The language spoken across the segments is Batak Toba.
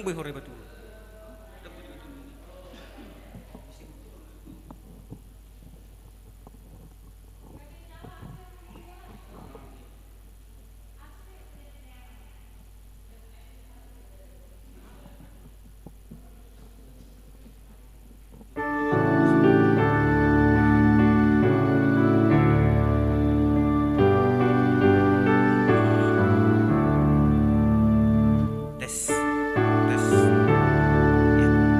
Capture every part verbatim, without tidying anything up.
Boi hore batur. Tes, tes. Ya.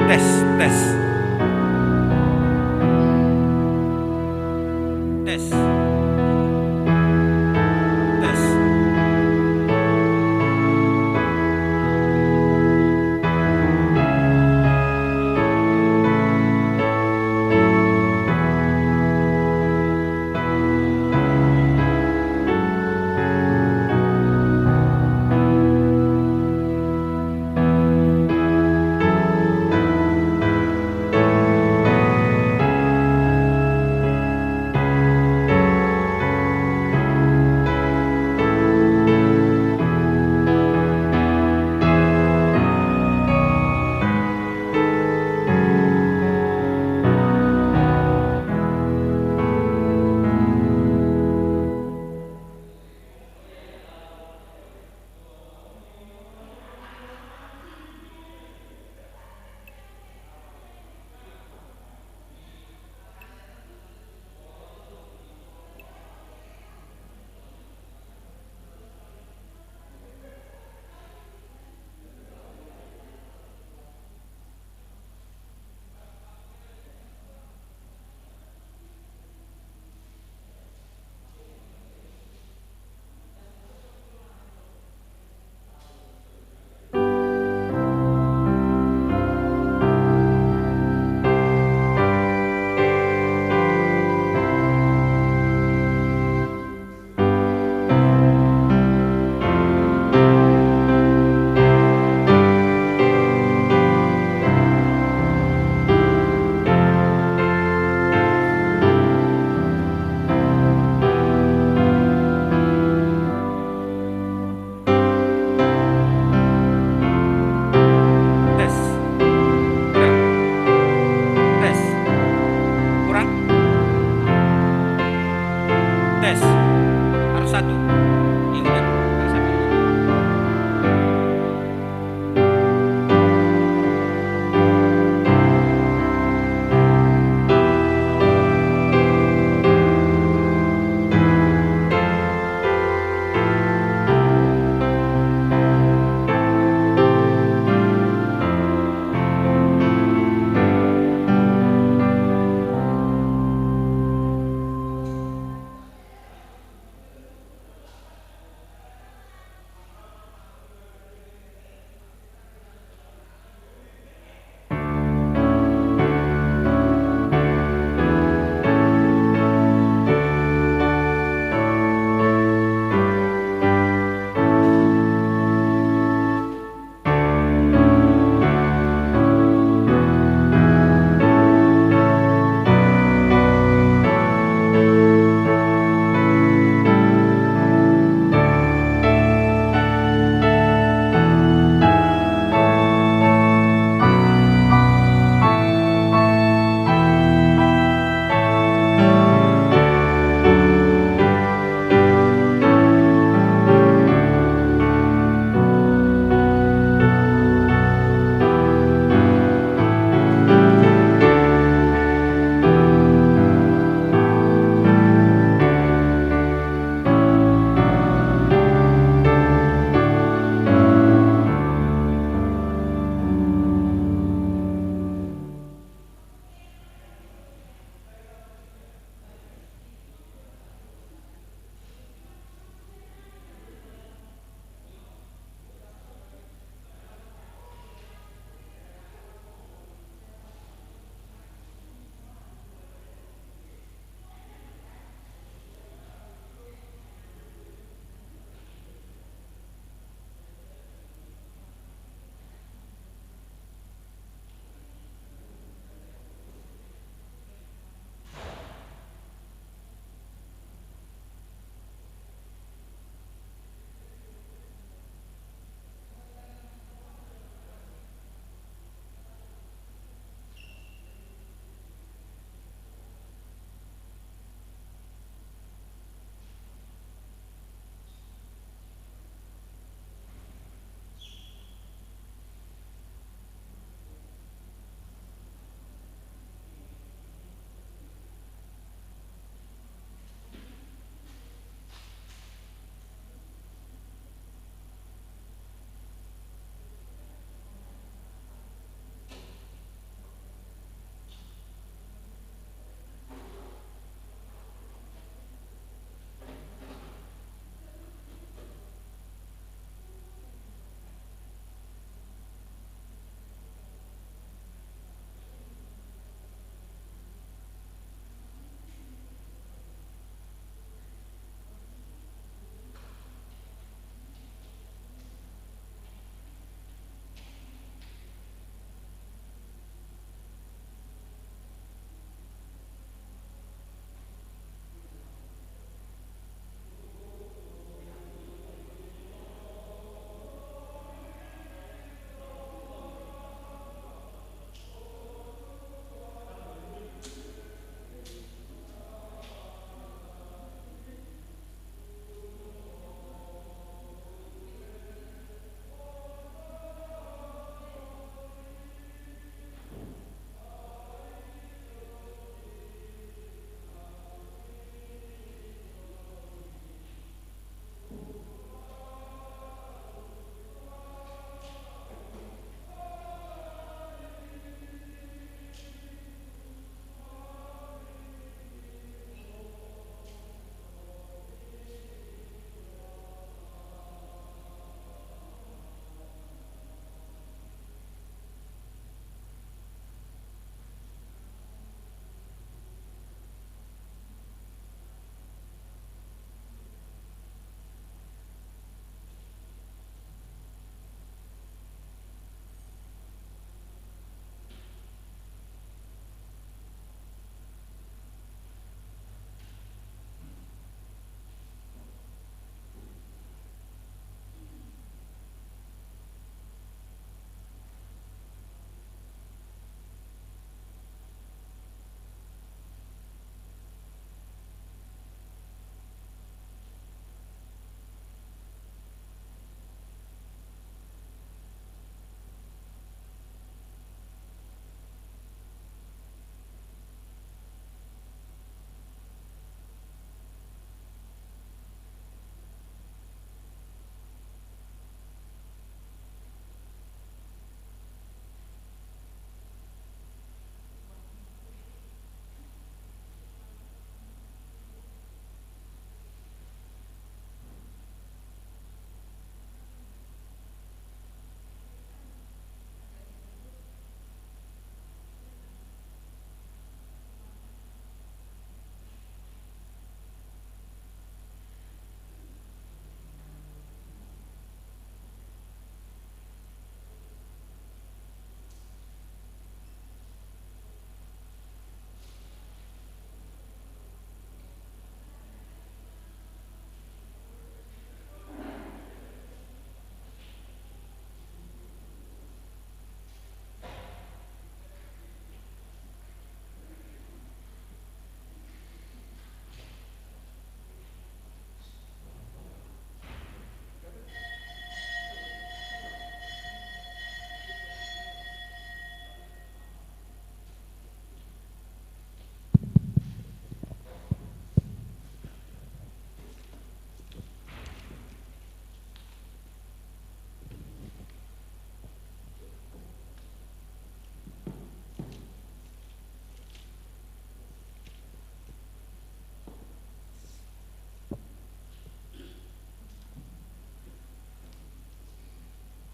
Tes, tes. Tes. Tes.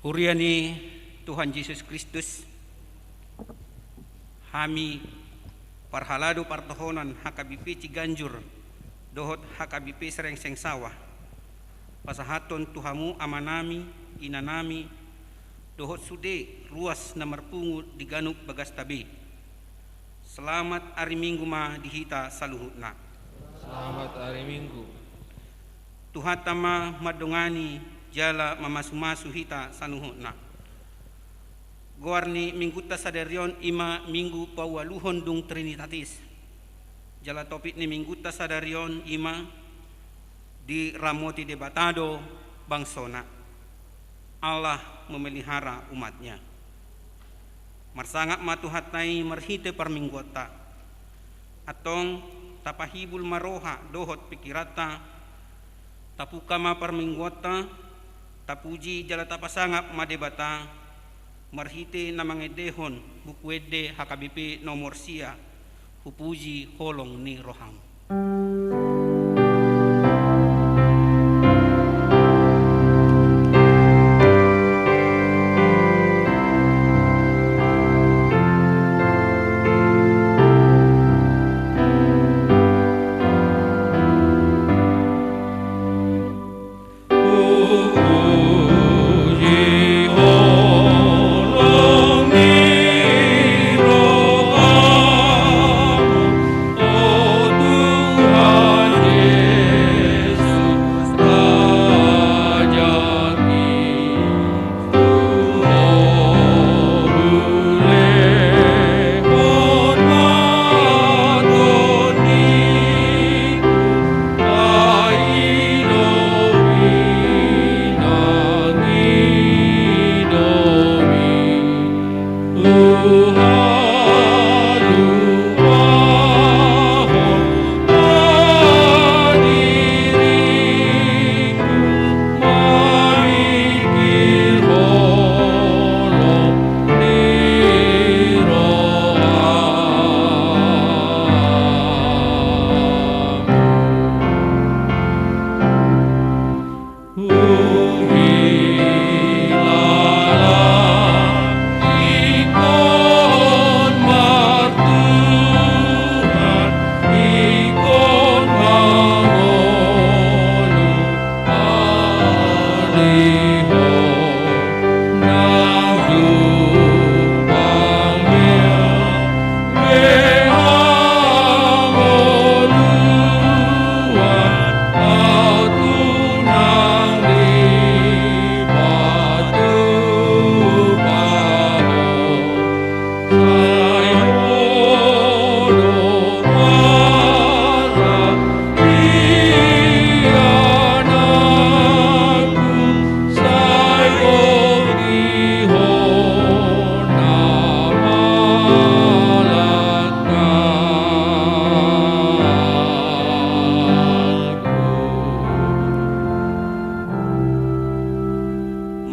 Huria ni Tuhan Jesus Kristus, hami parhalado partohonan H K B P Ciganjur dohot H K B P Serengseng Sawah, pasahathon tu hamu amanami, inanami, dohot sude ruas na marpungu di ganup bagasta be. Selamat ari Minggu ma di hita saluhutna. Selamat ari Minggu. Tuhanta ma mandongani jala mamasumasu hita saluhutna. Goar ni Minggunta sadari on i ma Minggu paualuhon dung Trinitatis. Jala topik ni Minggunta sadari on i ma diramoti Debata do bangsona. Allah memelihara umat-Nya. Marsangap ma Tuhanta i marhite parmingguonta. Antong tapahibul ma roha dohot pingkiranta, tapungka ma parmingguonta, tapuji jala tapasangap ma Debata, marhite na mangendehon Buku Ende H K B P nomor sia, Hupuji holong ni roham.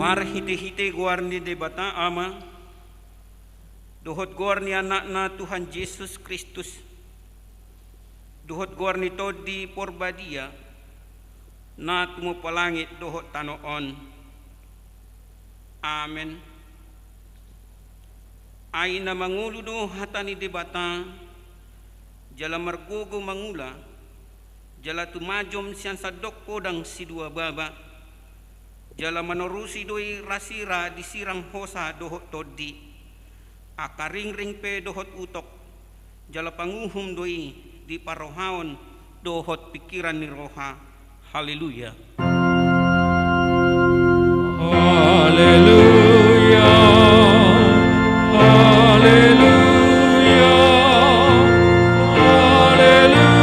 Marhitehite goar ni Debata Ama, dohot goar ni Anakna Tuhan Jesus Kristus, dohot goar ni Tondi Porbadia, na tumompa langit dohot tano on. Amen. Ai na mangolu do hata ni Debata, jala margogo mangula, jala tumajom sian sandok podang sidua baba, jala manorusi do i rasira di sirang hosa dohot tondi, angka ringring pe dohot utok, jala panguhum do i di parrohaon dohot pingkiran ni roha. Haleluya. Haleluya. Haleluya. Haleluya.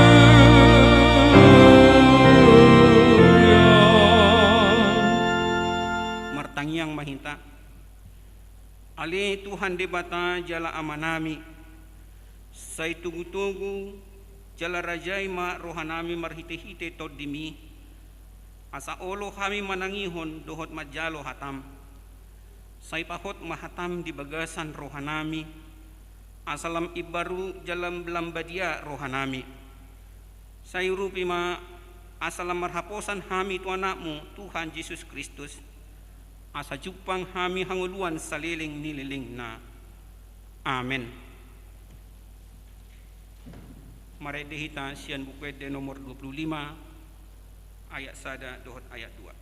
Martangiang ma hita. Ale Tuhan Debata jala Amanami, sai togutogu jala rajai ma rohanami marhitehite Tondimi, asa olo hami manangihon dohot manjalo hatam. Sai pahot ma hatam di bagasan rohanami, asa lam imbaru jala lam badia rohanami. Sai urupi ma asa lam marhaposan hami tu Anakmu, Tuhan Jesus Kristus, asa jumpang hami hangoluan saleleng ni lelengna. Amen. Marende hita sian Buku Ende nomor dua puluh lima, ayat sada dohot ayat dua.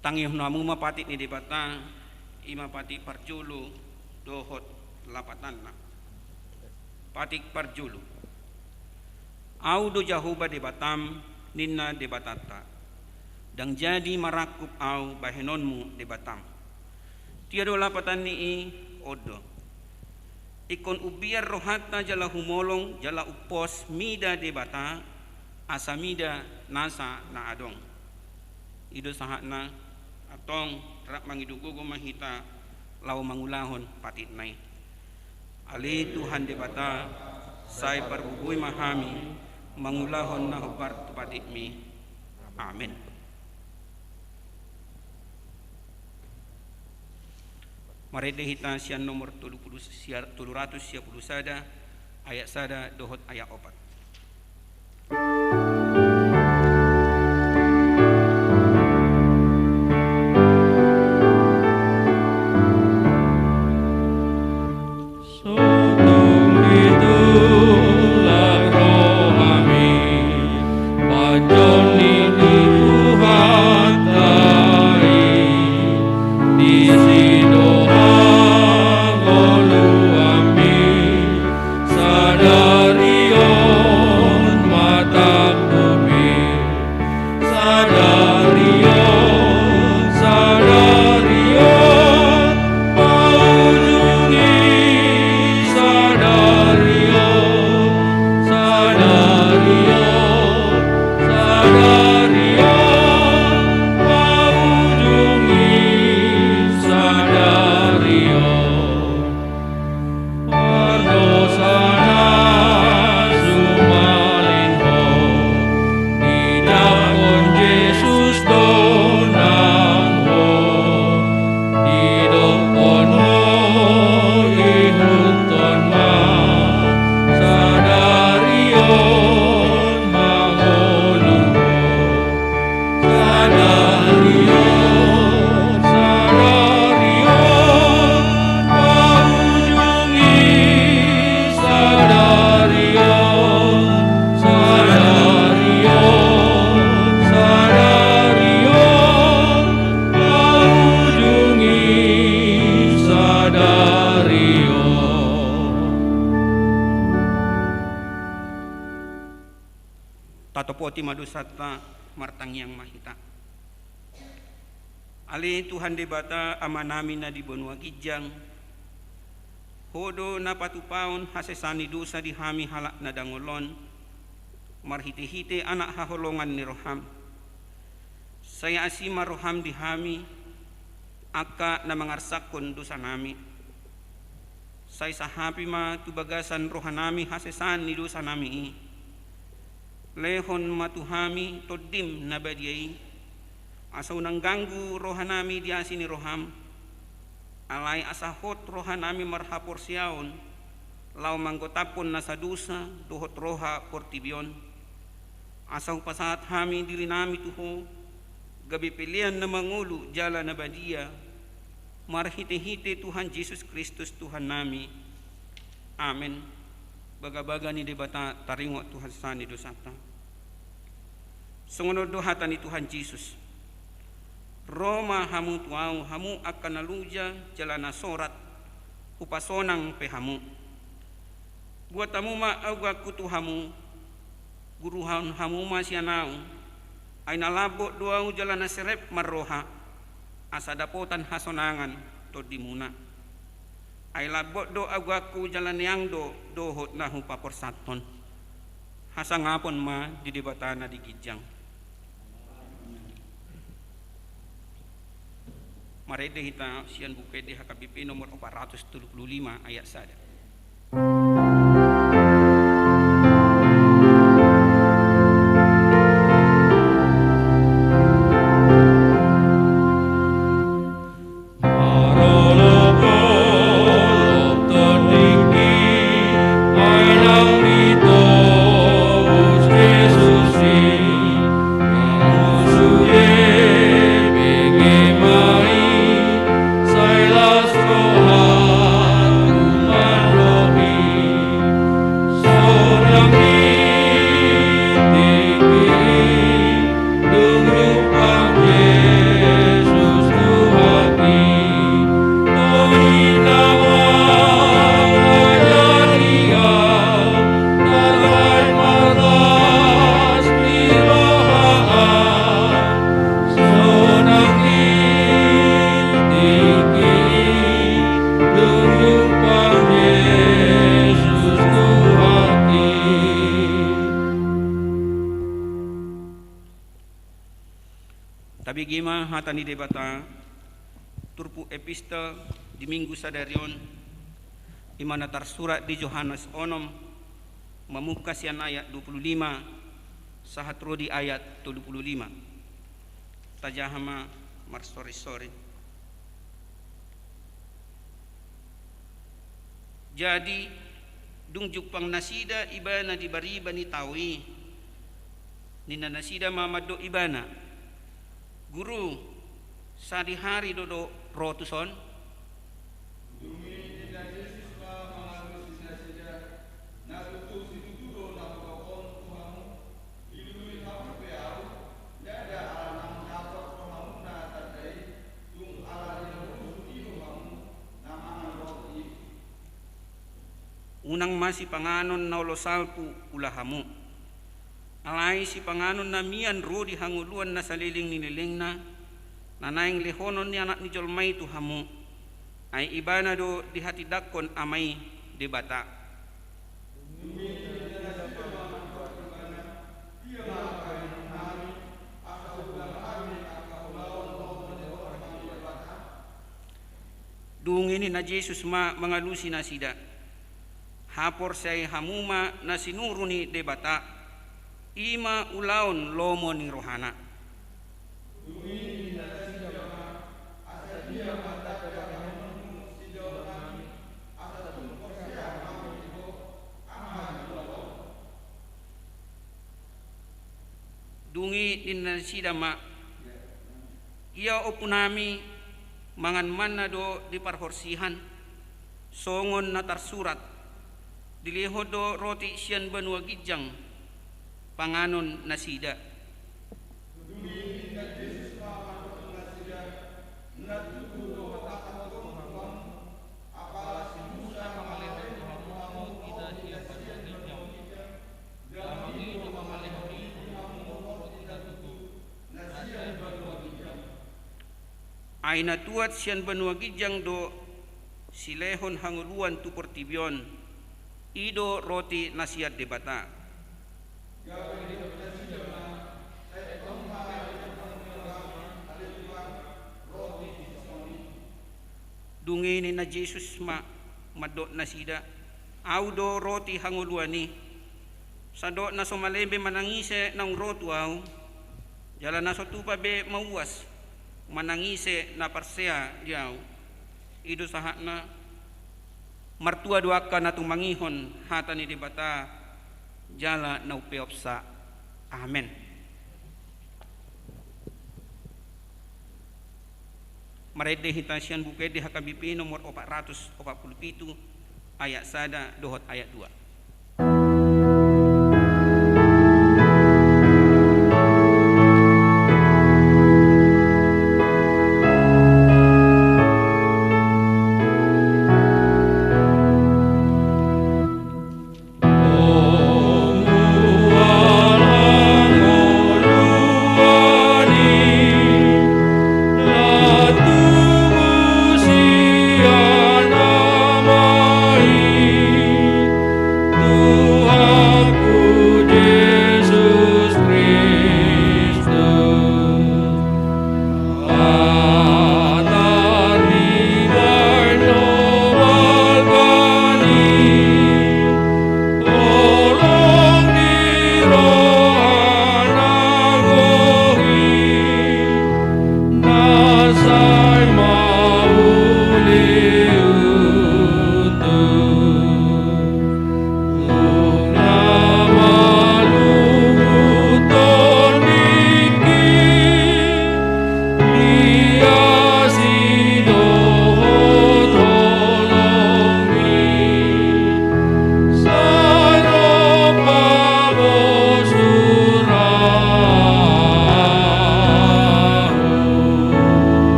Tangihon hamu ma patik ni Debata, i ma patik parjolo dohot lapatanna. Patik parjolo. Ahu do Jahowa Debatam, ninna Debatanta. Ndang jadi marangkup ahu bahenonmu Debatam. Dia do lapatan ni i? On do. Ingkon umbiar rohanta jala humolong jala umpos mida Debata, asa mida nasa na adong. I do sahatna. Antong rap mangido gogo ma hita laho mangulahon patikna i. Ale Tuhan Debata, sai pargogoi ma hami mangulahon na hombar tu patikmi. Amen. Marende hita sian nomor tolu puluh sia-, tolu ratus sia puluh sada, ayat sada dohot ayat opat. Sotung ditulak rohami, panjoni ni Tuhanta i, disi do hangoluanmi, sadari on ma tangkupi. Sadari on, sadari on, paujungi, sadari on, sadari on, sadari on, paujungi, sadari on. Pardosa na sumalin ho, didok Jesus do nang ho, didokkon ho ihuthon ma, sadari on mangolu ho. Sadari on, sadari on, paujungi, sadari on, sadari on, sadari on, paujungi, sadari on. Tatopoti ma dosanta, martangiang ma hita. Ale Tuhan Debata, Amanami na di banua ginjang, Ho do na patupaon hasesaan ni dosa di hami halak na dangol on, marhitehite Anak haholongan ni roham. Sai asi ma roham di hami, angka na mangarsakhon dosanami. Sai sahapi ma tu bagasan rohanami hasesaan ni dosanami i. Lehon ma tu hami Tondim na badia i, asa unang ganggu rohanami di asi ni roham, alai asa hot rohanami marhaporseaon, laho manggotaphon nasa dosa dohot roha portibi on. Asa hupasahat hami dirinami tu Ho, gabe pelean na mangolu jala na badia, marhitehite Tuhan Jesus Kristus Tuhannami. Amen. Bagabaga ni Debata taringot tu hasesaan ni dosanta. Songon on do hata ni Tuhan Jesus: Ro ma hamu tu Ahu, hamu angka na loja jala na sorat, hupasonang pe hamu. Buat hamu ma agoanku tu hamu, guruhon hamu ma sian Ahu, ai na lambok do Ahu jala na serep marroha, asa dapotan hasonangan tondimuna. Ai lambok do agoanku jala neang do dohot na hupaporsathon. Hasangapon ma di Debata na di ginjang. Marende hita sian Buku Ende H K B P nomor opat ratus tolu puluh lima ayat sada. Tabege ma hata ni Debata, turpuk epistel di Minggu sadari on, i ma na tarsurat di Johannes onom, mamungka sian ayat dua puluh lima sahat ro di ayat tolu puluh lima. Tajaha ma marsorinsorin. Jadi, dung jumpang nasida Ibana di bariba ni tao i, ninna nasida ma mandok Ibana: Guru, sadihari do do ro tuson? Dung i ninna Jesus ma mangalusi nasida: Na tutu situtu do na huboan tu hamu, dilului hamu pe Ahu, ndada ala naung dapot rohamuna tanda i, tung ala di na murus i do hamu na mangan roti i. Unang ma sipanganon na olo salpu ula hamu. Alai sipanganon na mian ro di hangoluan na saleleng ni lelengna, na naeng lehonon ni Anak ni jolma i tu hamu. Ai Ibana do dihatindangkon Ama i Debata. Dung i ninna Jesus ma mangalusi nasida: Haporseai hamu ma na sinuru ni Debata, i ma ulaon lomo ni rohana. Dung i ninna nasida ma: Ia ompunami mangan manna do di parhorsihan, songon na tarsurat: Dilehon do roti sian banua ginjang, panganon nasida. Ai na tuat sian banua ginjang do silehon hangoluan tu portibi on. I do roti na sian Debata. Dung i ninna Jesus ma mandok nasida: Ahu do roti hangoluan i. Sandok na so malebe manang ise naung ro tu Ahu, jala na so tupa be mauas manang ise na parsea di Ahu. I do sahatna. Martua do angka na tumangihon hata ni Debata jala na umpeopsa. Amen. Marende hita sian Buku Ende H K B P nomor opat ratus opat pulu pitu, ayat sada dohot ayat dua.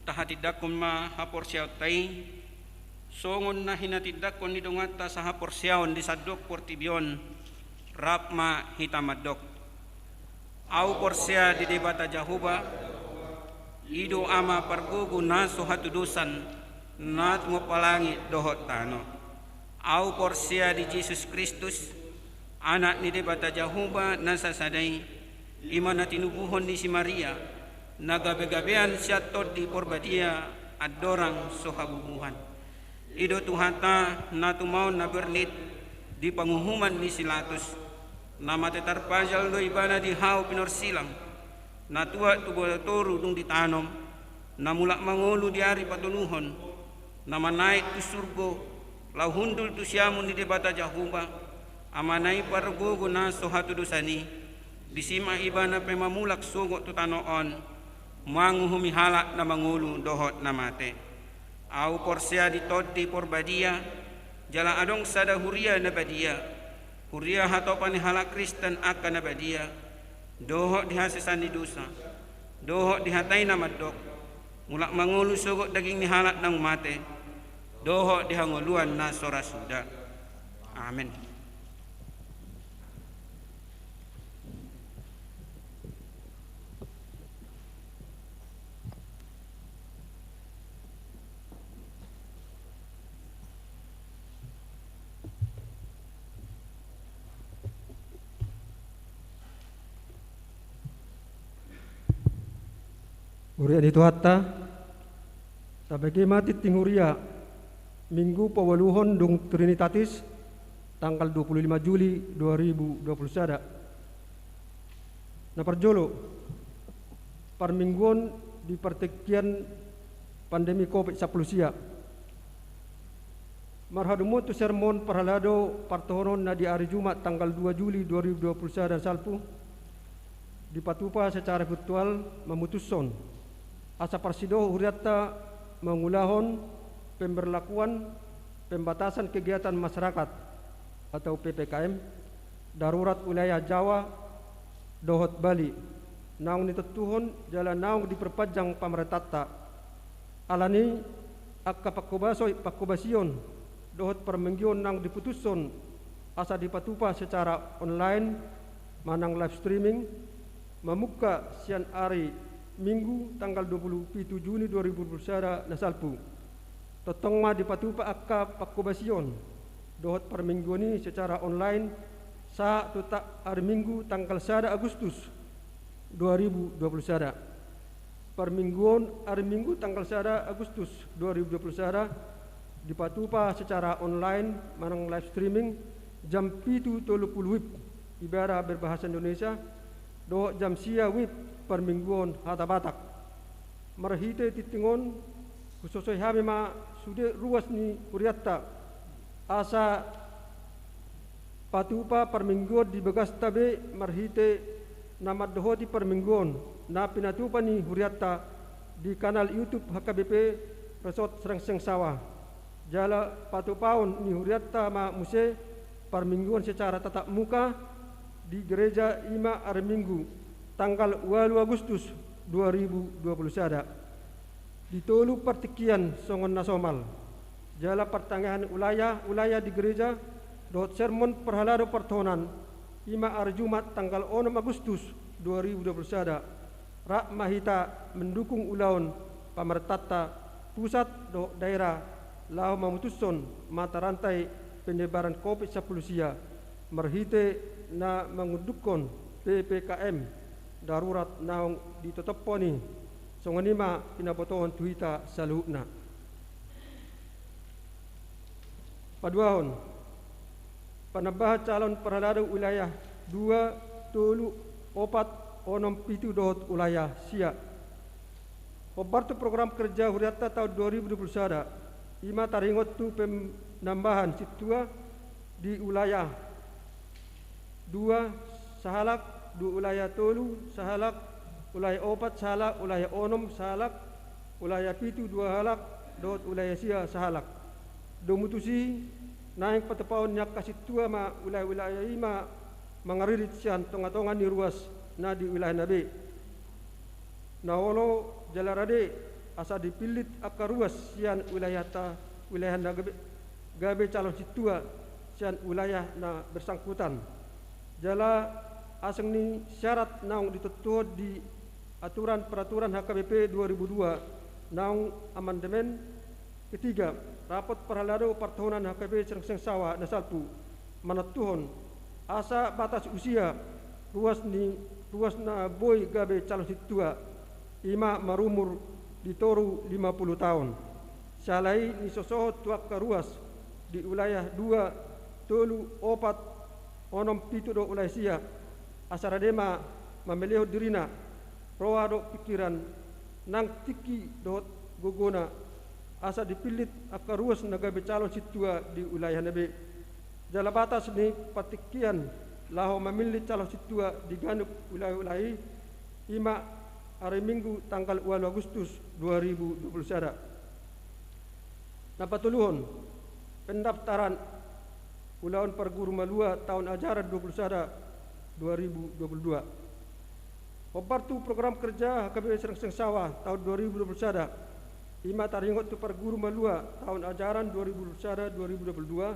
Tahatindangkon ma haporseaonta i songon na hinatindangkon ni donganta sahaporseaon di sandok portibi on. Rap ma hita mandok: Ahu porsea di Debata Jahowa, i do Ama pargogo na so hatudosan, na tumompa langit dohot tano. Ahu porsea di Jesus Kristus, Anak ni Debata Jahowa na sasada i, i ma na tinubuhon ni si Maria, na gabegabean sian Tondi Porbadia, andorang so habubuhan. I do Tuhanta na tumaon na bernit di panguhuman ni si Latus, na mate tarpajal do Ibana di hau pinorsilang, na tuat tu bola toru dung ditanom, na mulak mangolu di ari patoluhon, na manaek tu surgo, laho hundul tu siamun ni Debata Jahowa, Amana i pargogo na so hatudosan i. Disi ma Ibana pe mamulak sogot tu tano on, manguhumi halak na mangolu dohot na mate. Ahu porsea di Tondi Porbadia, jala adong sada huria na badia, huria hatopan ni halak Kristen angka na badia, dohot di hasesaan ni dosa, dohot di hata i na mandok, mulak mangolu sogot daging ni halak naung mate, dohot di hangoluan na so ra suda. Amen. Huria ni Tuhanta, tabege ma tingting huria, Minggu paualuhon dung Trinitatis, tanggal dua puluh lima Juli dua ribu dua puluh sada. Na parjolo, parmingguon di partingkian pandemi covid sampulu sia. Marhadomuan tu sermon parhalado partohonon na di ari Jumat tanggal dua Juli dua ribu dua puluh sada na salpu, dipatupa secara virtual mamutushon asa parsidohot hurianta mangulahon pemberlakuan pembatasan kegiatan masyarakat atau P P K M darurat wilayah Jawa dohot Bali, naung ditontuhon jala naung diperpanjang pamarentanta. Alani angka pangkobaso-, pangkobasion dohot parmingguon naung diputushon asa dipatupa secara online manang live streaming, mamungka sian ari Minggu tanggal dua puluh pitu Juni dua ribu dua puluh sada na salpu. Tongtong ma dipatupa angka pangkobasion dohot parmingguon i secara online sahat tu ta-, ari Minggu tanggal sada Agustus dua ribu dua puluh sada. Parmingguon ari Minggu tanggal sada Agustus dua ribu dua puluh sada dipatupa secara online manang live streaming jam pitu tolu pulu WIB, ibadah berbahasa Indonesia, dohot jam sia WIB parmingguon hata Batak. Marhite tingting on, husosohi hami ma sude ruas ni hurianta asa patupa parmingguon di bagasta be marhite na mandohoti parmingguon na pinatupa ni hurianta di kanal YouTube H K B P Resort Srengseng Sawah. Jala patupaon ni hurianta ma muse parmingguon secara tatap muka di gereja, i ma ari Minggu tanggal ualu Agustus dua ribu dua puluh sada. Di tolu partingkian songon na somal. Jala partangiangan wilayah, wilayah di gereja dohot sermon parhalado partohonan, i ma ari Jumat tanggal onom Agustus dua ribu dua puluh sada. Rap ma hita mendukung ulaon pamarentanta pusat dohot daerah laho mamutushon mata rantai penyebaran covid sampulu sia marhite na mangundukhon P P K M darurat naung ditotophon i. Songon i ma pinabotohon tu hita saluhutna. Paduahon, panambahan calon parhalado wilayah dua, tolu, opat, onom, pitu dohot wilayah sia. Hombar tu program kerja hurianta taon dua ribu dua puluh sada, i ma taringot tu penambahan sintua di wilayah dua sahalak, di wilayah tolu sahalak, wilayah opat sahalak, wilayah onom sahalak, wilayah pitu dua halak, dohot wilayah sia sahalak. Domu tusi, naeng patupaon ni angka sintua ma wilayah-wilayah i ma mangaririt sian tonga-tonga ni ruas na di wilayahna be. Na olo jala rade asa dipillit angka ruas sian wilayahta, wilayahna gabe, gabe calon sintua sian wilayah na bersangkutan. Jala asing ni syarat naung ditontuhon di aturan peraturan H K B P dua ribu dua naung amandemen ketiga, rapot parhalado partohonan H K B Srengseng Sawah na salpu manontuhon asa batas usia ruas ni, ruas na boi gabe calon sintua, i ma marumur di toru lima pulu taon. Siala i nisosohon tu angka ruas di wilayah dua, tolu, opat, onom, pitu dohot wilayah sia, asa rade ma mamelehon dirina, roha dohot pingkiran, nang tingki dohot gogona, asa dipillit angka ruas na gabe calon sintua di wilayahna be. Jala batas ni partingkian laho mamillit calon sintua di ganup wilayah-wilayah i, i ma ari Minggu tanggal ualu Agustus dua ribu dua puluh sada. Na patoluhon, pendaftaran ulaon parguru malua taon ajaran dua puluh sada dua ribu dua puluh dua. Hombar tu program kerja H K B P Srengseng Sawah taon dua ribu dua puluh sada, i ma taringot tu parguru malua taon ajaran dua ribu dua puluh sada dua ribu dua puluh dua,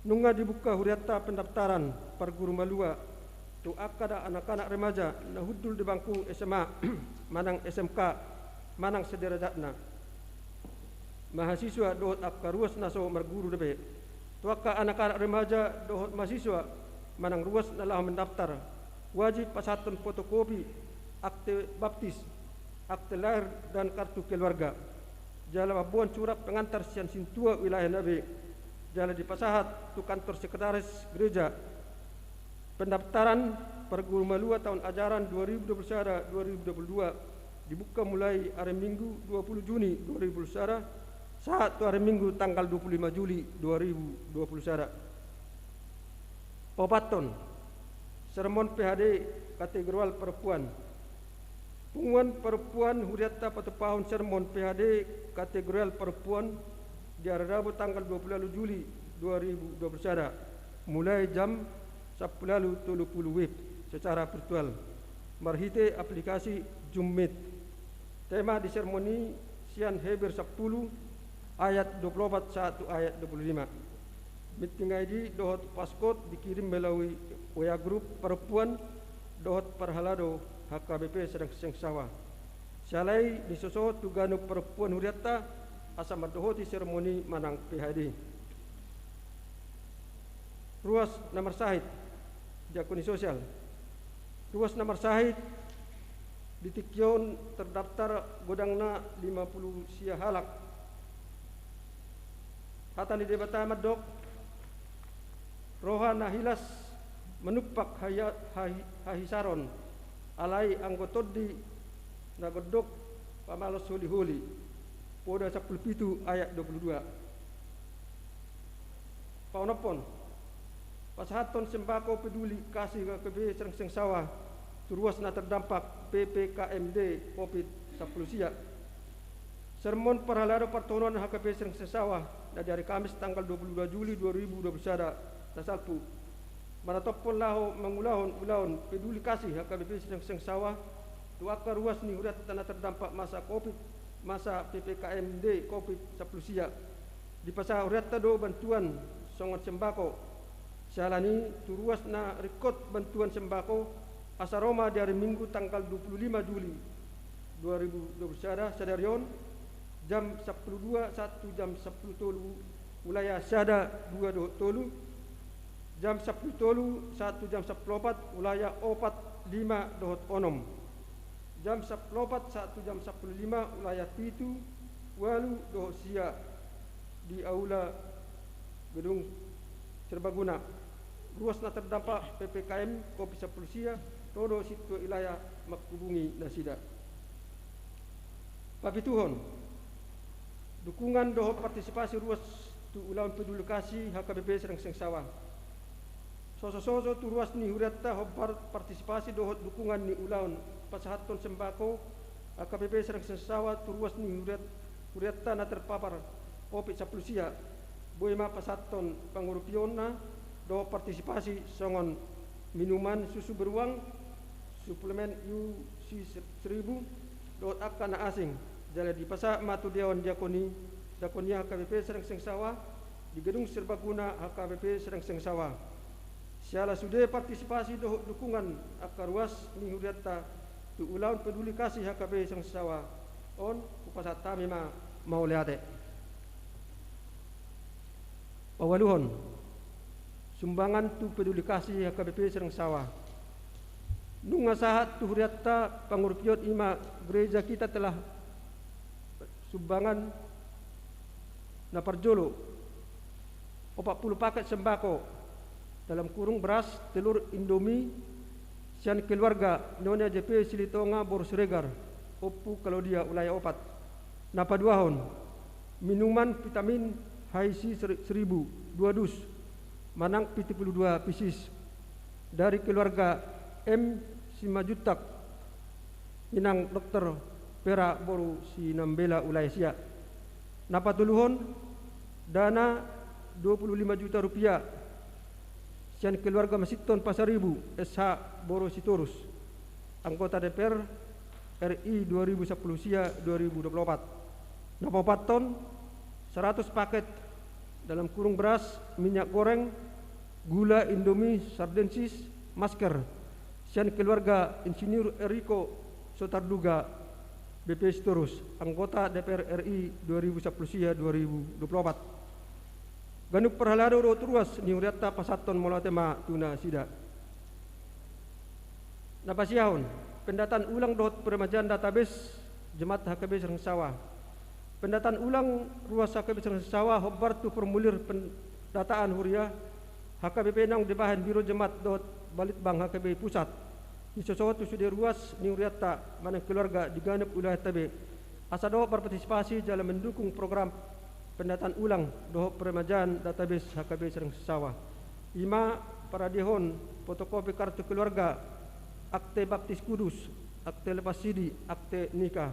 nunga dibuka hurianta pendaftaran parguru malua tu angka anak-anak remaja na hundul di bangku S M A manang S M K manang sederajatna, mahasiswa dohot angka ruas na so marguru dope. Tu angka anak-anak remaja dohot mahasiswa manang ruas na laho mendaftar, wajib pasahathon fotokopi akte baptis, akte lahir dan kartu keluarga. Jala mamboan surat pengantar sian sintua wilayah na be, jala dipasahat tu kantor sekretaris gereja. Pendaftaran parguru malua taon ajaran dua ribu dua puluh sada dua ribu dua puluh dua dibuka mulai ari Minggu dua puluh Juni dua ribu dua puluh sada sahat tu ari Minggu tanggal dua puluh lima Juli dua ribu dua puluh sada. Paopathon, sermon P H D kategorial perempuan. Punguan perempuan hurianta patupaon sermon P H D kategorial perempuan di ari Rabu tanggal dua puluh ualu Juli dua ribu dua puluh sada, mulai jam sampulu ualu tolu pulu WIB secara virtual marhite aplikasi Zoom Meet. Tema di sermon i sian Heber sampulu ayat dua pulu opat sahat tu ayat dua pulu lima. Meeting I D dohot passcode dikirim melalui W A grup perempuan dohot parhalado H K B P Srengseng Sawah. Siala i nisosohot tu ganup perempuan hurianta asa mandohoti sermon i manang P H D. Ruas na marsahit, diakoni sosial. Ruas na marsahit di tingki on terdaftar godangna lima pulu sia halak. Hata ni Debata mandok, roha na hilas manumpak haya-, hahi-, hahisaron, alai anggo tondi na gondok pamalos holiholi. Poda sampulu pitu ayat dua pulu dua. Paonomhon, pasahathon sembako peduli kasih H K B P Srengseng Sawah tu ruas na terdampak P P K M D Covid sampulu sia. Sermon parhalado partohonan H K B P Srengseng Sawah na di ari Kamis tanggal dua pulu dua Juli dua ribu dua puluh sada na salpu manatophon laho mangulahon ulaon peduli kasih H K B P Srengseng Sawah tu angka ruas ni hurianta na terdampak masa Covid, masa P P K M D Covid sampulu sia. Dipasahat hurianta do bantuan songon sembako. Siala ni i tu ruas na ringkot bantuan sembako asa ro ma di ari Minggu tanggal dua pulu lima Juli dua ribu dua puluh sada sadari on jam sampulu dua sahat tu jam sampulu tolu wilayah sada dua dohot tolu, jam sampulu tolu sahat tu jam sampulu opat wilayah opat lima dohot onom. Jam sampulu opat sahat tu jam sampulu lima wilayah pitu, ualu dohot sia di aula gedung serbaguna. Ruas na terdampak P P K M Covid sampulu sia ro do sintua wilayah manghubungi nasida. Papituhon, dukungan dohot partisipasi ruas tu ulaon peduli kasih H K B P Srengseng Sawah. Sosososo tu ruas ni hurianta hombar partisipasi dohot dukungan ni ulaon pasahathon sembako H K B P Srengseng Sawah tu ruas ni huriat-, hurianta na terpapar Covid sampulu sia. Boi ma pasahathon pangurupionna dohot partisipasi songon minuman susu beruang, suplemen U C seribu, dohot angka na asing, jala dipasahat ma tu Dewan Diakoni, Diakonia H K B P Srengseng Sawah di gedung serbaguna H K B P Srengseng Sawah. Siala sude partisipasi dohot dukungan angka ruas ni hurianta tu ulaon peduli kasih H K B P Srengseng Sawah on, hupasahat hami ma mauliate. Paualuhon, sumbangan tu peduli kasih H K B P Srengseng Sawah. Nunga sahat tu hurianta pangurupion i ma gereja kita telah sumbangan na parjolo, opat pulu paket sembako, dalam kurung beras, telur, Indomie, sian keluarga Nyonya J P Silitonga boru Siregar, Ompu Claudia wilayah opat. Na paduahon, minuman vitamin H I C seri-, seribu, dua dus, manang pitu pulu dua pieces, dari keluarga M Simanjuntak, inang dokter Vera boru Sinambela wilayah sia. Na patoluhon, dana dua pulu lima juta rupiah sian keluarga Masinton Pasaribu, S H boru Sitorus, anggota D P R R I dua ribu sampulu sia dua ribu dua pulu opat. Na paopathon, saratus paket, dalam kurung beras, minyak goreng, gula, Indomie, sardensis, masker, sian keluarga Insinyur Eriko Sotarduga, B P Sitorus, anggota D P R R I dua ribu sampulu sia dua ribu dua pulu opat. Ganup parhalado dohot ruas ni hurianta pasahathon mauliate ma tu nasida. Na pasiahon, pendataan ulang dohot peremajaan database Jemaat H K B Saringsengsawa. Pendataan ulang ruas H K B Saringsengsawa hombar tu formulir pendataan huria H K B P naung dibahen Biro Jemaat dohot Balitbang H K B Pusat. Disosohot tu sude ruas ni hurianta manang keluarga di ganup wilayah T B. Asa dohot berpartisipasi jala mendukung program pendataan ulang dohot peremajaan database H K B Saringsengsawa. I ma paradehon fotokopi kartu keluarga, akte baptis kudus, akte lepas sidi, akte nikah.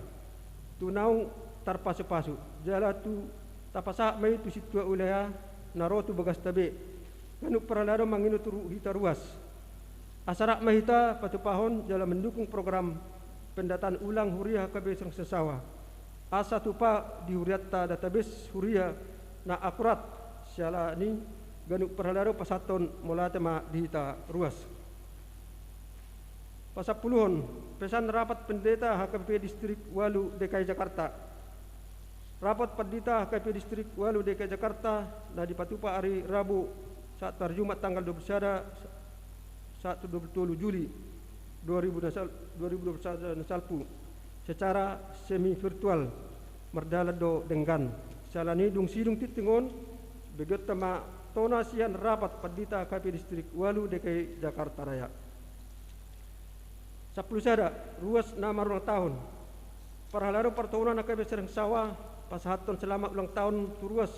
Tu naung tarpasupasu, jala tu tapasahat ma i tu sintua wilayah na ro tu bagas T B. Ganup parhalado mangido tu ru-, hita ruas. Asa rap ma hita patupahon jala mendukung program pendataan ulang huria H K B Saringsengsawa. Asa tupa di hurianta database huria na akurat, siala ni ganup parhalado pasahathon mauliate ma di hita ruas. Pasampuluhon, pesan rapat pendeta H K B P Distrik Ualu D K I Jakarta. Rapot pandita H K B P Distrik Ualu D K I Jakarta na dipatupa ari Rabu sahat tu ari Jumat tanggal dua puluh sada sahat tu dua puluh tolu Juli dua ribu na sal-, dua ribu dua puluh sada na salpu secara semi virtual mardalan do denggan. Siala ni dung sidung tintin on, begeonta ma tona sian rapat pandita H K B P Distrik Ualu D K I Jakarta Raya. Sampulu sada, ruas na marulang tahun. Parhalado partohonan H K B P Saringsengsawa pasahathon selamat ulang tahun tu ruas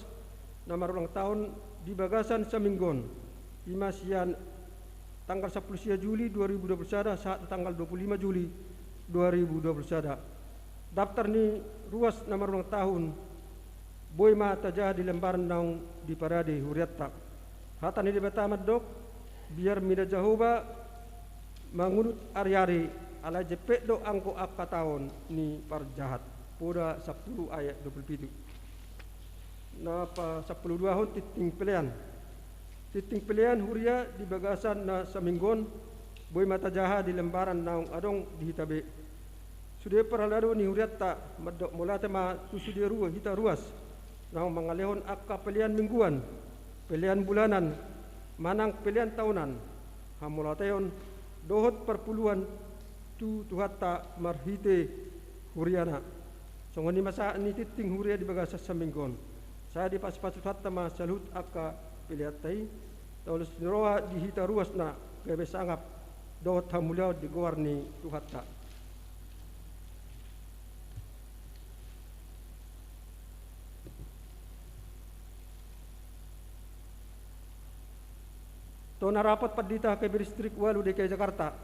na marulang tahun di bagasan saminggu on. I ma sian tanggal sampulu sia Juli dua ribu dua puluh sada sahat tu tanggal dua puluh lima Juli dua ribu dua puluh sada. Daftar ni ruas na marulang tahun boi ma tajaha di lembaran naung diparade hurianta. Hata ni Debata mandok, biar mida Jahowa mangunut ari-ari, alai jempek do anggo angka taon ni parjahat. Poda sampulu ayat dua puluh pitu. Na pasampulu duahon, tintin pelean. Tintin pelean huria di bagasan na saminggu on, boi ma tajaha di lembaran naung adong di hita be. Sude parhalado ni hurianta mandok mauliate ma tu sude ru-, hita ruas naung mangalehon angka pelean mingguan, pelean bulanan, manang pelean taonan, hamauliateon dohot parpuluan tu Tuhanta marhite huriana. Songon i ma sahat ni tintin huria di bagasan saminggu on. Sai dipasupasu Tuhanta ma saluhut angka peleanta i. Taulos ni roha di hita ruas na gabe sangap dohot hamuliaon di goar ni Tuhanta. Tona rapot pandita H K B P Distrik Ualu D K I Jakarta,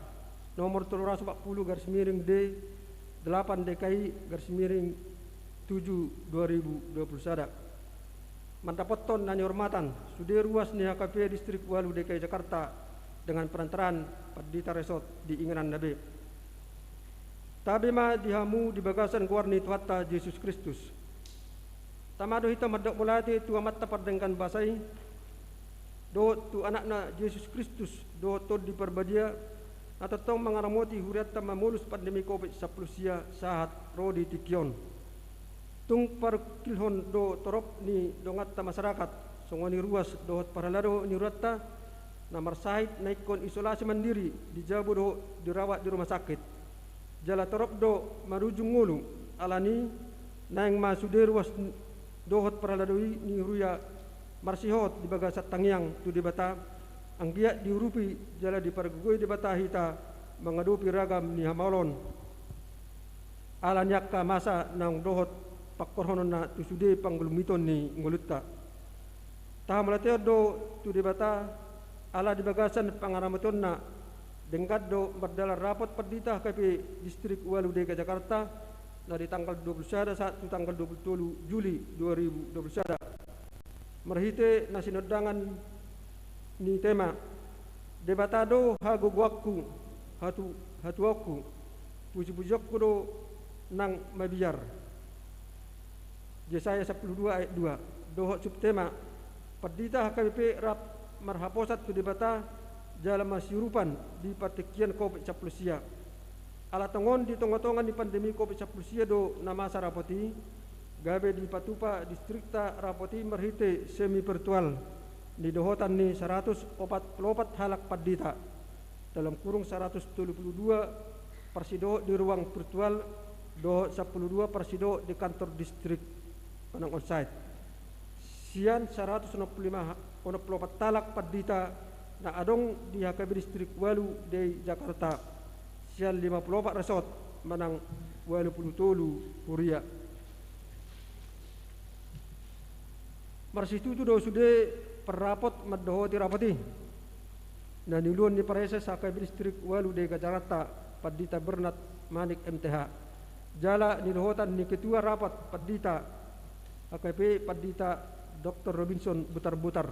nomor tolu ratus empat puluh garis miring D delapan D K I garis miring tujuh dua ribu dua puluh sada. Mandapothon na nihormatan sude ruas ni H K B P Distrik Ualu D K I Jakarta dengan perantaraan pandita resort di inganan na be. Tabe ma di hamu di bagasan goar ni Tuhanta Jesus Kristus. Tama do hita mandok mauliate tu Amanta pardenggan basa i, dohot tu Anakna Jesus Kristus, dohot Tondi Parbadia, na tongtong mangaramoti hurianta mamolus pandemi covid sampulu sia sahat ro di tingki on. Tung parungkilhon do torop ni donganta masyarakat, songon i ruas dohot parhalado ni hurianta, na marsahit na ingkon isolasi mandiri di jabu dohot dirawat di rumah sakit. Jala torop do marujung ngolu, alani naeng ma sude ruas dohot parhalado i ni huria marsihot di bagasan tangiang tu Debata, anggiat diurupi jala dipargogoi Debata hita mangadopi ragam ni hamaolon. Ala ni angka masa naung dohot pangkorhononna tu sude panggulmiton ni ngolunta. Tahamauliateon do tu Debata, ala di bagasan pangaramotonna, denggan do mardalan rapot pandita H K B P Distrik Ualu D K I Jakarta, na di tanggal dua puluh sada sahat tu tanggal dua puluh tolu Juli dua ribu dua puluh sada. Marhite na sinondangan ni tema, Debata do hagogoonku, hatu-, hatuaonku, puji-pujionku do nang mabiar. Jesaya sampulu dua ayat dua. Dohot subtema, pandita H K B P rap marhaposan tu Debata jala masiurupan di partingkian covid sampulu sia. Ala tongon di tonga-tonga ni pandemi covid sampulu sia do na masa rapot i, gabe dipatupa distrikta rapot i marhite semi virtual, nidohotan ni saratus opat pulu opat halak pandita, dalam kurung saratus tolu pulu dua parsidohot di ruang virtual, dohot sampulu dua parsidok di kantor distrik manang onsite. Sian saratus onom pulu lima ha-, onom pulu opat halak pandita na adong di H K B Distrik Ualu D I Jakarta, sian lima pulu opat resort manang ualu pulu tolu huria. Marsitutu do sude parrapot mandohoti rapot i. Na niuluhon ni Praeses H K B Distrik Ualu D I Jakarta, Pandita Bernard Manik M T H. Jala niluhotan ni Ketua Rapat Pandita H K P, Pandita Doktor Robinson Butarbutar.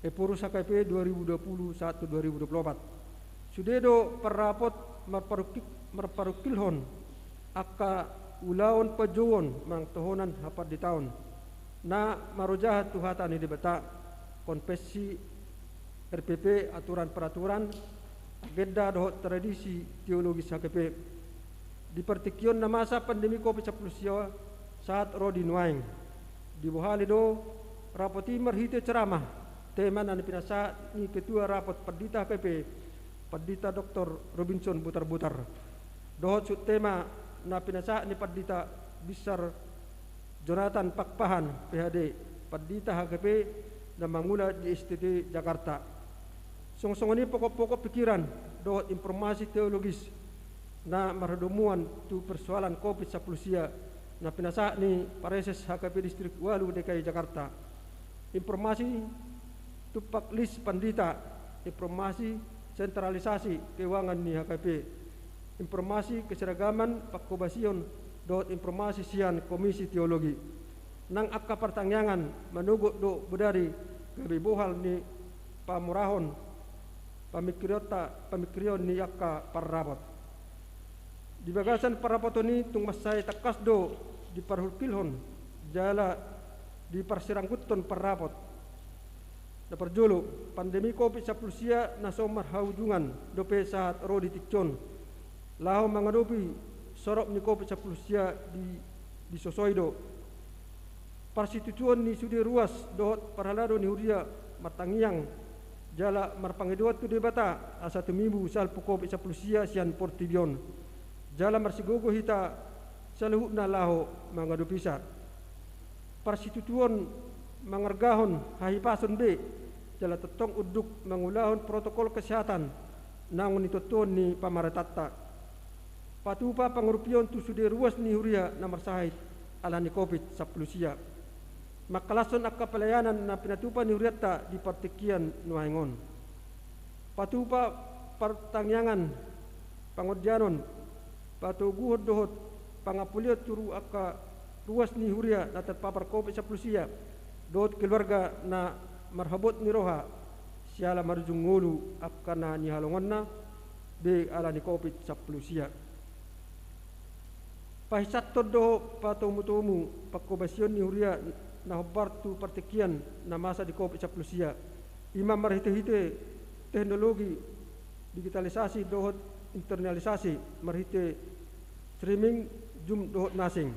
Ephorus H K P dua ribu dua puluh satu dua ribu dua puluh opat. Sude do parrapot marparungkil-, marparungkilhon angka ulaon panjouon manang tohonan hapanditaon na marojahan tu hata ni Debata, konfessi, R P P, aturan peraturan, agenda dohot tradisi teologis H K P. Di partingkian na masa pandemi Covid sampulu sia sahat ro di nuaeng. Dibohali do rapot i marhite ceramah, tema na pinasahat ni Ketua Rapat Pandita H K P, Pandita Doktor Robinson Butarbutar. Dohot subtema na pinasahat ni Pandita Binsar Jonathan Pakpahan, P H D, Pandita H K P na mangula di S T T Jakarta. Songon-songon i pokok-pokok pikiran dohot informasi teologis na marhadomuan tu persoalan Covid sampulu sia na pinasahat ni Praeses H K P Distrik Ualu D K I Jakarta. Informasi tumpak list pandita, informasi sentralisasi keuangan ni H K P, informasi keseragaman pangkobasion dohot informasi sian Komisi Teologi. Nang angka partangiangan manogot do bodari gabe bohal ni pamorahon pamingkirionta, pamingkirion ni angka parrapot. Di bagasan parrapoton i tung mansai tangkas do diparhulhulhon jala diparsirangguthon parrapot. Na parjolo, pandemi Covid sampulu sia na so marhaujungan dope sahat ro di tingki on. Laho mangadopi sorop ni Covid sampulu sia di, disosoi do parsitutuon ni sude ruas dohot parhalado ni huria martangiang jala marpangidoan tu Debata asa tumibu salpu Covid sampulu sia sian portibi on. Jala marsigogo hita saluhutna laho mangadopisa. Parsitutuon mangargahon hahipason be, jala tongtong unduk mangulahon protokol kesehatan naung nitotohon ni pamaretanta. Patupa pangurupion tu sude ruas ni huria na marsahit ala ni Covid sampulu sia. Mangkalashon angka pelayanan na pinatupa ni hurianta di partingkian nuaeng on. Patupa partangiangan, pangondianon, patoguhon dohot pangampulion tu angka ruas ni huria na terpapar Covid sampulu sia dohot keluarga na marhabot ni roha siala marujung ngolu angka na nihaholongonna be ala ni Covid sampulu sia. Pahinsathon dohot patomutomu pangkobasion ni huria na hombar tu partingkian na masa di Covid sampulu sia, i ma marhitehite teknologi digitalisasi dohot internalisasi marhite streaming, Zoom dohot na asing.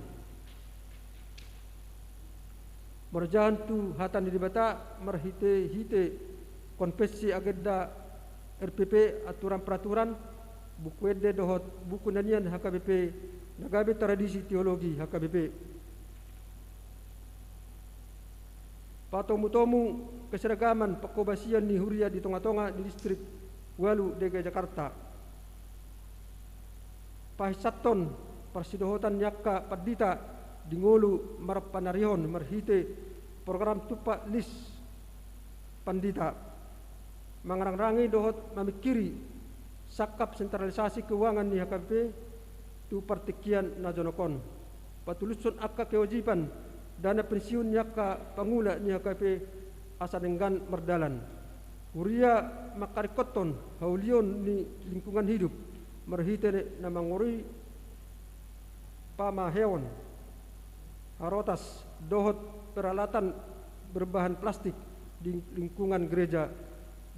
Marojahan tu hata ni Debata marhitehite konfessi, agenda, R P P, aturan peraturan, buku ende dohot buku na nian H K B P na gabe tradisi teologi H K B P. Patomutomu keseragaman pangkobasion ni huria di tongatonga ni Distrik Ualu D K I Jakarta. Pahinsathon parsidohotan ni angka pandita di ngolu marpanarihon marhite program tumpak list pandita. Mangarangrangi dohot mamingkiri sangkap sentralisasi keuangan ni H K B P tu partingkian na jonok on. Patulushon angka kewajiban dana pensiun ni angka pangula ni H K B P asa denggan mardalan. Huria mangkaringkothon haulion ni lingkungan hidup marhite na mangorui pamaheon harotas dohot peralatan berbahan plastik di lingkungan gereja,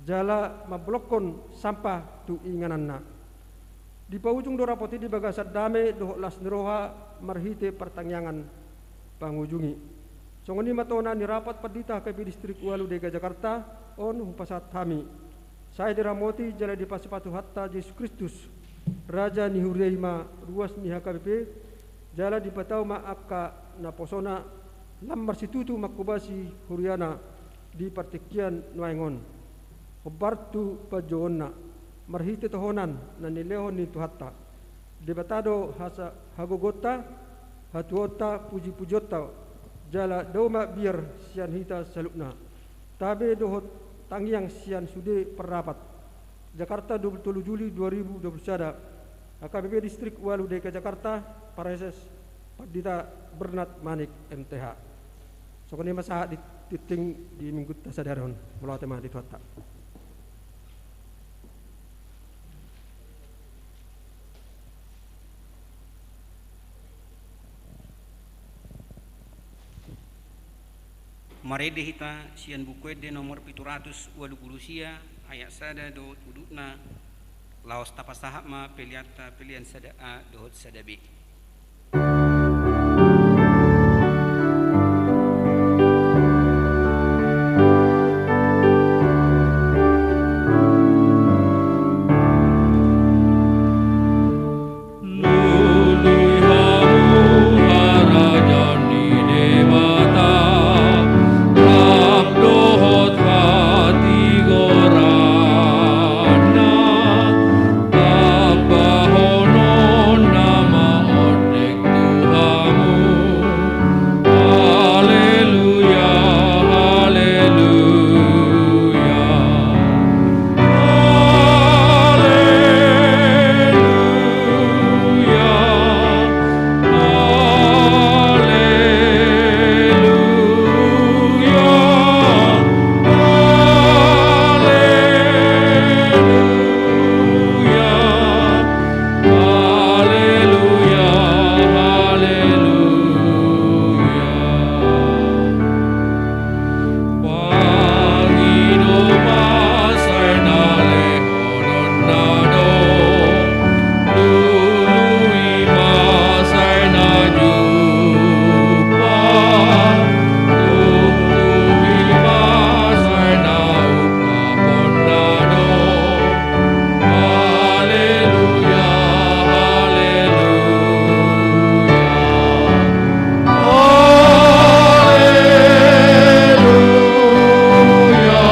jala mambolongkon sampah tu ingananna. Dipaujung do rapot i di bagasan dame dohot las ni roha marhite partangiangan pangujungi. Songon i ma tona ni rapat pandita H K B P Distrik Ualu D K I Jakarta on hupasahat hami. Sai diramoti jala dipasipa Tuhanta Jesus Kristus. raja ni huria i ma ruas ni H K B P, jala dipatau ma angka naposona lam marsitutu manghobasi huriana di partingkian nuaeng on. Hombar tu panjouonna, marhite tohonan na nilehon ni Tuhanta. Debata do hasa-, hagogoonta, hatuaonta, pujipujionta, jala dao ma biar sian hita saluhutna. Tabe dohot tangiang sian sude parrapat. Jakarta, dua puluh tolu Juli dua ribu dua puluh sada, H K B P Distrik Walu D K Jakarta, Praeses Pandita Bernard Manik, M T H. Songon i ma sahat di tingting di minggunta sadari on. Mauliate ma di Tuhanta. Marende hita sian Buku Ende nomor pitu ratus ualu pulu sia, ayat sada dohot udutna, laos tapasahat ma peleanta, pelean sada A dohot sada B. Lului hamu harajaon ni Debata, rap dohot hatigoranna, tampahononna ma ondeng tu hamu. Haleluya, haleluya. Haleluya, haleluya, haleluya. Haleluya, haleluya. Pangido ma sai na lehononna do, lului ma sai na jumpang, tungtubi ma sai na ungkaponna do. Haleluya, haleluya, haleluya, haleluya, haleluya.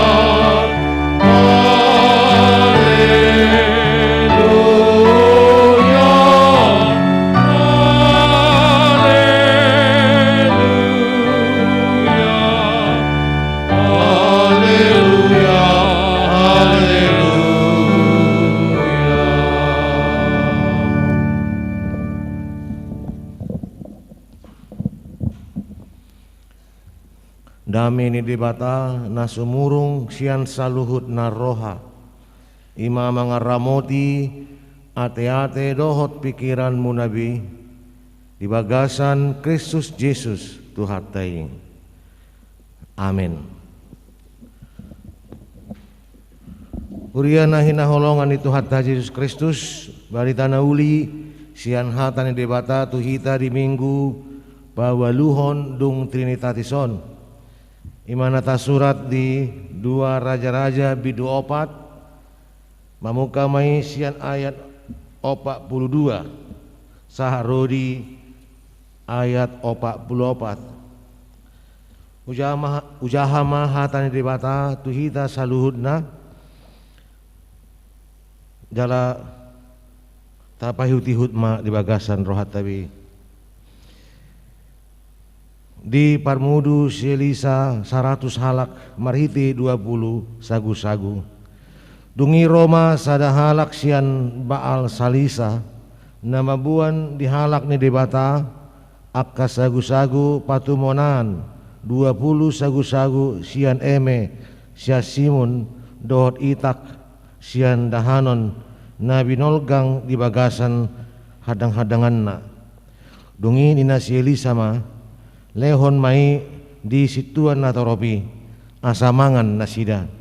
Haleluya, haleluya. Dame ni Debata na sumurung sian saluhut na roha, i ma mangaramoti ateate dohot pingkiranmuna be, di bagasan Kristus Jesus Tuhanta i. Amen. Huria na hinaholongan ni Tuhanta Jesus Kristus, barita na uli sian hata ni Debata tu hita di Minggu paualuhon dung Trinitatis on, i ma na tasurat di Dua Raja-raja bindu opat, mamungka ma i sian ayat opat pulu dua sahat ro di ayat opat pulu opat. Ujaha ma, ujaha ma hata ni Debata tu hita saluhutna, jala tapaihutihut ma di bagasan rohanta be. Diparmudu si Elisa saratus halak marhite dua pulu sagusagu. Dung i ro ma sada halak sian Baal Salisa, na mamboan di halak ni Debata angka sagusagu patumonaan, dua pulu sagusagu sian eme, sian simun, dohot itak sian dahanon na binolgang di bagasan handanghandanganna. Dung i ninna si Elisa ma, "Lehon ma i di sintuan natorop i, asa mangan nasida."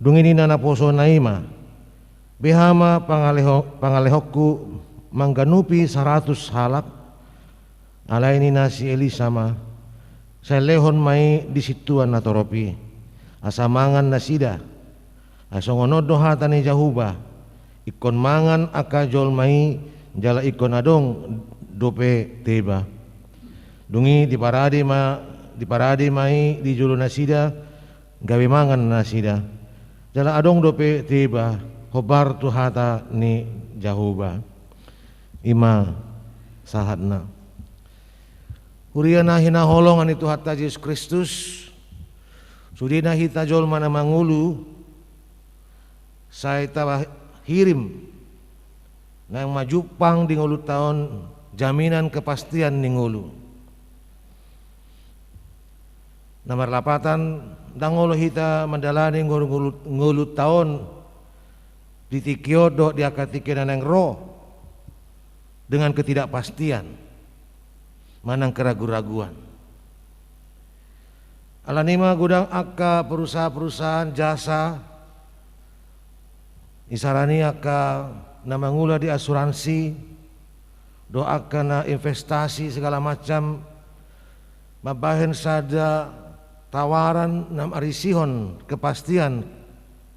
Dung i ninna naposona i ma, "Beha ma pangaleho-, pangalehonku mangganupi saratus halak?" Alai ninna si Elisa ma, "Sai lehon ma i di sintuan natorop i, asa mangan nasida. Ai songon on do hata ni Jahowa, Ingkon mangan angka jolma i, jala ingkon adong dope teba. Dung i diparade ma, diparade ma i di jolo nasida, gabe mangan nasida. Jala adong dope teba, hombar tu hata ni Jahowa. I ma sahatna. Huria na hinaholongan ni Tuhanta Jesus Kristus, sudena hita jolma na mangolu, sai tahirim naeng ma jumpang di ngolunta on jaminan kepastian ni ngolu. Na marlapatan, ndang olo hita mandalani ngolu-, ngolu-, ngolunta on di tingki on dohot di angka tingki na naeng ro dengan ketidakpastian manang keragu-raguan. Alani i ma godang angka perusahaan-perusahaan jasa, isarana i angka na mangula di asuransi, dohot angka na investasi segala macam, mambahen sada tawaran na marisihon kepastian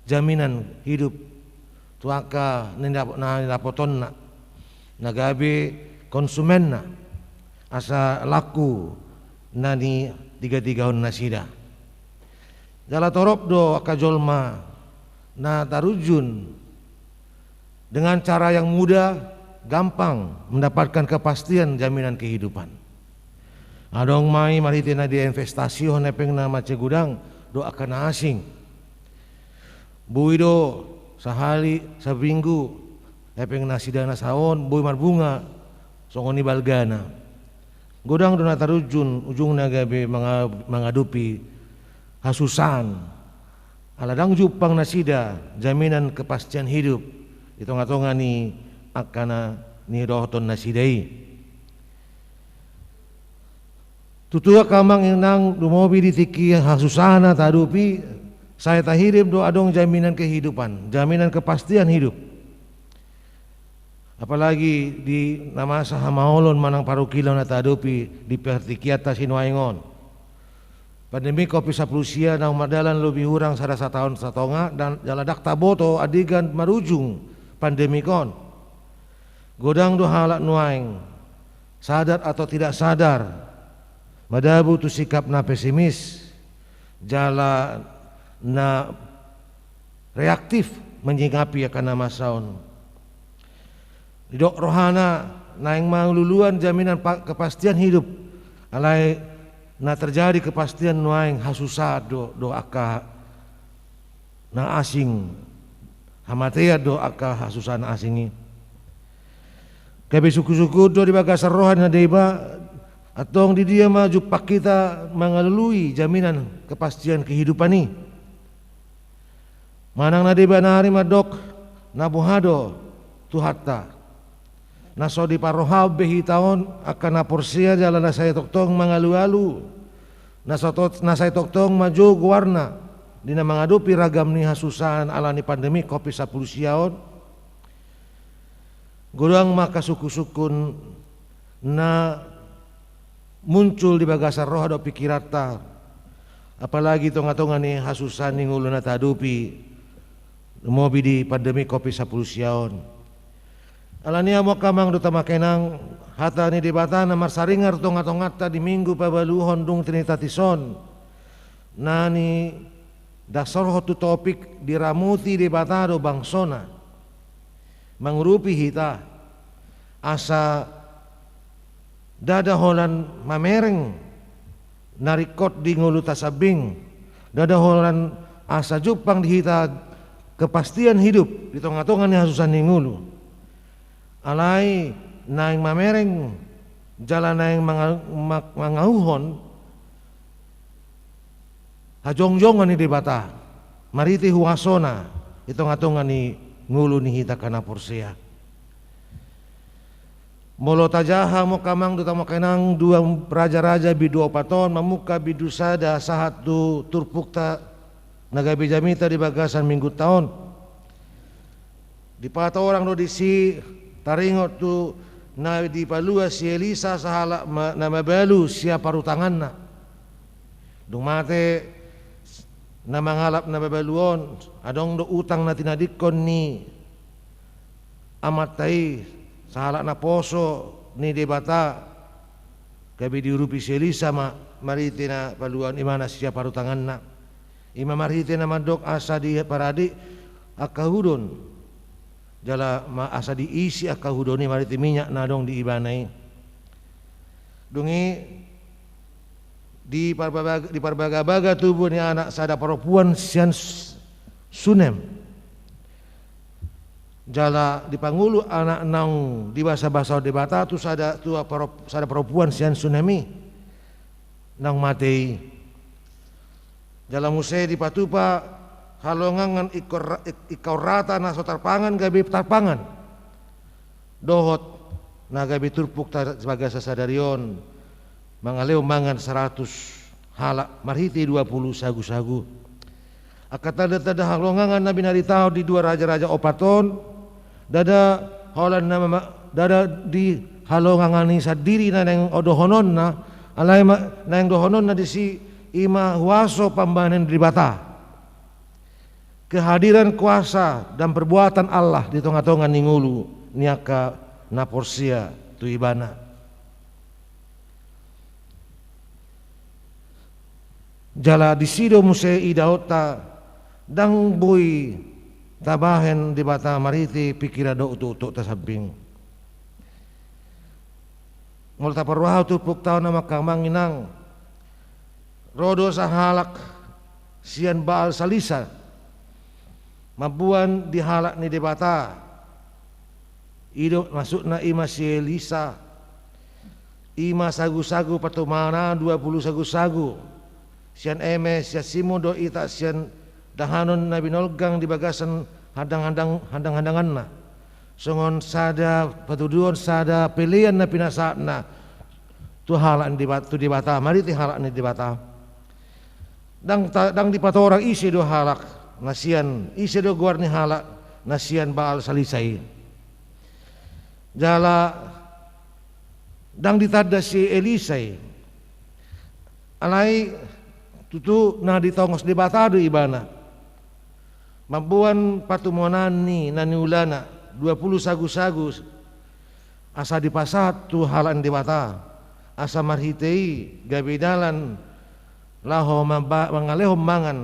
jaminan hidup tu angka na nidap-, na nidapotonna, na gabe konsumenna, asa laku na nitigatigahon nasida. Jala torop do angka jolma na tarunjun dengan cara yang mudah, gampang mendapatkan kepastian jaminan kehidupan. Adong ma i marhite na diinvestasihon hepeng na mansai godang dohot angka na asing. Boi do sahali saminggu hepeng nasida na saon boi marbunga songon i balgana. Godang do na tarunjun ujungna gabe manga-, mangadopi hasusaan. Ala ndang jumpang nasida jaminan kepastian hidup di tonga-tonga ni angka na nidohoton nasida i. Tutu angka amang inang, lumobi di tingki hasusaan na taadopi, sai tahirim do adong jaminan kehidupan, jaminan kepastian hidup. Apalagi di na masa hamaolon manang parungkilon na taadopi di partingkianta sinuaeng on. Pandemi covid sampulu sia naung mardalan lobi hurang sada sataon satonga, dan jala ndang taboto andigan marujung pandemi on. Godang do halak nuaeng, sadar atau tidak sadar, madabu tu sikap na pesimis, jala na reaktif menyikapi angka na masa on. Didok rohana naeng mangalului jaminan pa-, kepastian hidup, alai na terjadi kepastian nuaeng hasusaan do, do angka na asing, hamatean do angka hasusaan na asing i. Gabe sungkun-sungkun do di bagasan roha na deba, antong di dia ma jumpang hita mangalului jaminan kepastian kehidupan i. Manang na deba nari mandok na boha do Tuhanta. Na so diparrohahon be hita on angka na porsea jala na sai tongtong mangalualu, na so to-, na sai tongtong manjou goarna di na mangadopi ragam ni hasusaan ala ni pandemi covid sampulu sia on. Godang ma angka sungkun-sungkun na muncul di bagasan roha dohot pikiranta, apalagi tonga-tonga ni hasusaan ni ngolu na taadopi, lumobi di pandemi covid sampulu sia on. Alani i hamu angka amang dohot hamu angka inang, hata ni Debata na marsaringar tonga-tonganta di Minggu pabaluhon dung Trinitatis on, na nidasorhon tu topik diramoti Debata do bangsona, mangurupi hita, asa ndada holan mamereng na ringkot di ngolunta sambing, ndada holan asa jumpang di hita kepastian hidup di tonga-tonga ni hasusaan ni ngolu. Alai naeng mamereng jala naeng manga-, ma-, mangauhon hajongjongan ni Debata marhite huasona di tonga-tonga ni ngolu ni hita angka na porsea. Molo tajaha hamu angka amang dohot hamu angka inang, dua Raja-raja bindu opat on mamungka bindu sada sahat tu turpukta na gabe jamita di bagasan Minggunta on. Dipatorang do disi taringot tu na dipalua si Elisa sahalak ma-, na mabalu sian parutanganna. Dung mate na mangalap na mabalu on, adong do utang na tinadingkon ni amanta i, sahalak naposo ni Debata, gabe diurupi si Elisa ma marhite na paluaon ibana sian parutanganna. I ma marhite na mandok asa diparade angka uhudon, jala ma asa diisi angka uhudon i marhite minyak na adong di ibana i. Dung i diparbaga-, diparbagabaga tubu ni anak sada parompuan sian S-, Sunem. Jala dipangulu anak naung dibasabasahon Debata tu sada, tu paro-, sada parompuan sian Sunem i naung mate i. Jala muse dipatupa halongangan ingkor-, ing-, ingkon rata na so tarpangan gabe tarpangan. Dohot na gabe turpuk ta-, bagasan sadari on, mangalehon mangan saratus halak marhite dua pulu sagusagu. Angka tanda-tanda halongangan na binaritahon di dua Raja-raja opat on, ndada holan na ma-, ndada di halongangan i sandiri na naeng dohononna, alai ma-, naeng dohononna disi i ma huaso pambahenan ni Debata. Kehadiran kuasa dan perbuatan Allah di tonga-tonga ni ngolu ni angka na porsea tu Ibana. Jala disi do muse idaonta, ndang boi tabahen Debata marhite pikiran dohot utok-utok ta sambing. Molo taparrohahon turpukta on, amang inang, ro do sahalak sian Baal Salisa mamboan di halak ni Debata. I do maksudna, i ma si Elisa. I ma sagusagu patumaon dua pulu sagusagu. Sian eme, sian Simon do i, tahe sian dahanon na binolgang di bagasan handang-handang, handang-handanganna. Songon sada patuduhon, sada pelean na pinasahatna tu halak ni Deba-, tu Debata, marhite halak ni Debata. Ndang ta-, ndang dipatorang ise do halak na sian, ise do goar ni halak na sian Baal Salisa i. Jala ndang ditanda si Elisa i. Alai tutu na ditongos Debata do ibana. Mamboan patumaonan ni na niulana dua pulu sagusagu, asa dipasahat tu halak ni Debata, asa marhite i gabe dalan laho mamba-, mangalehon mangan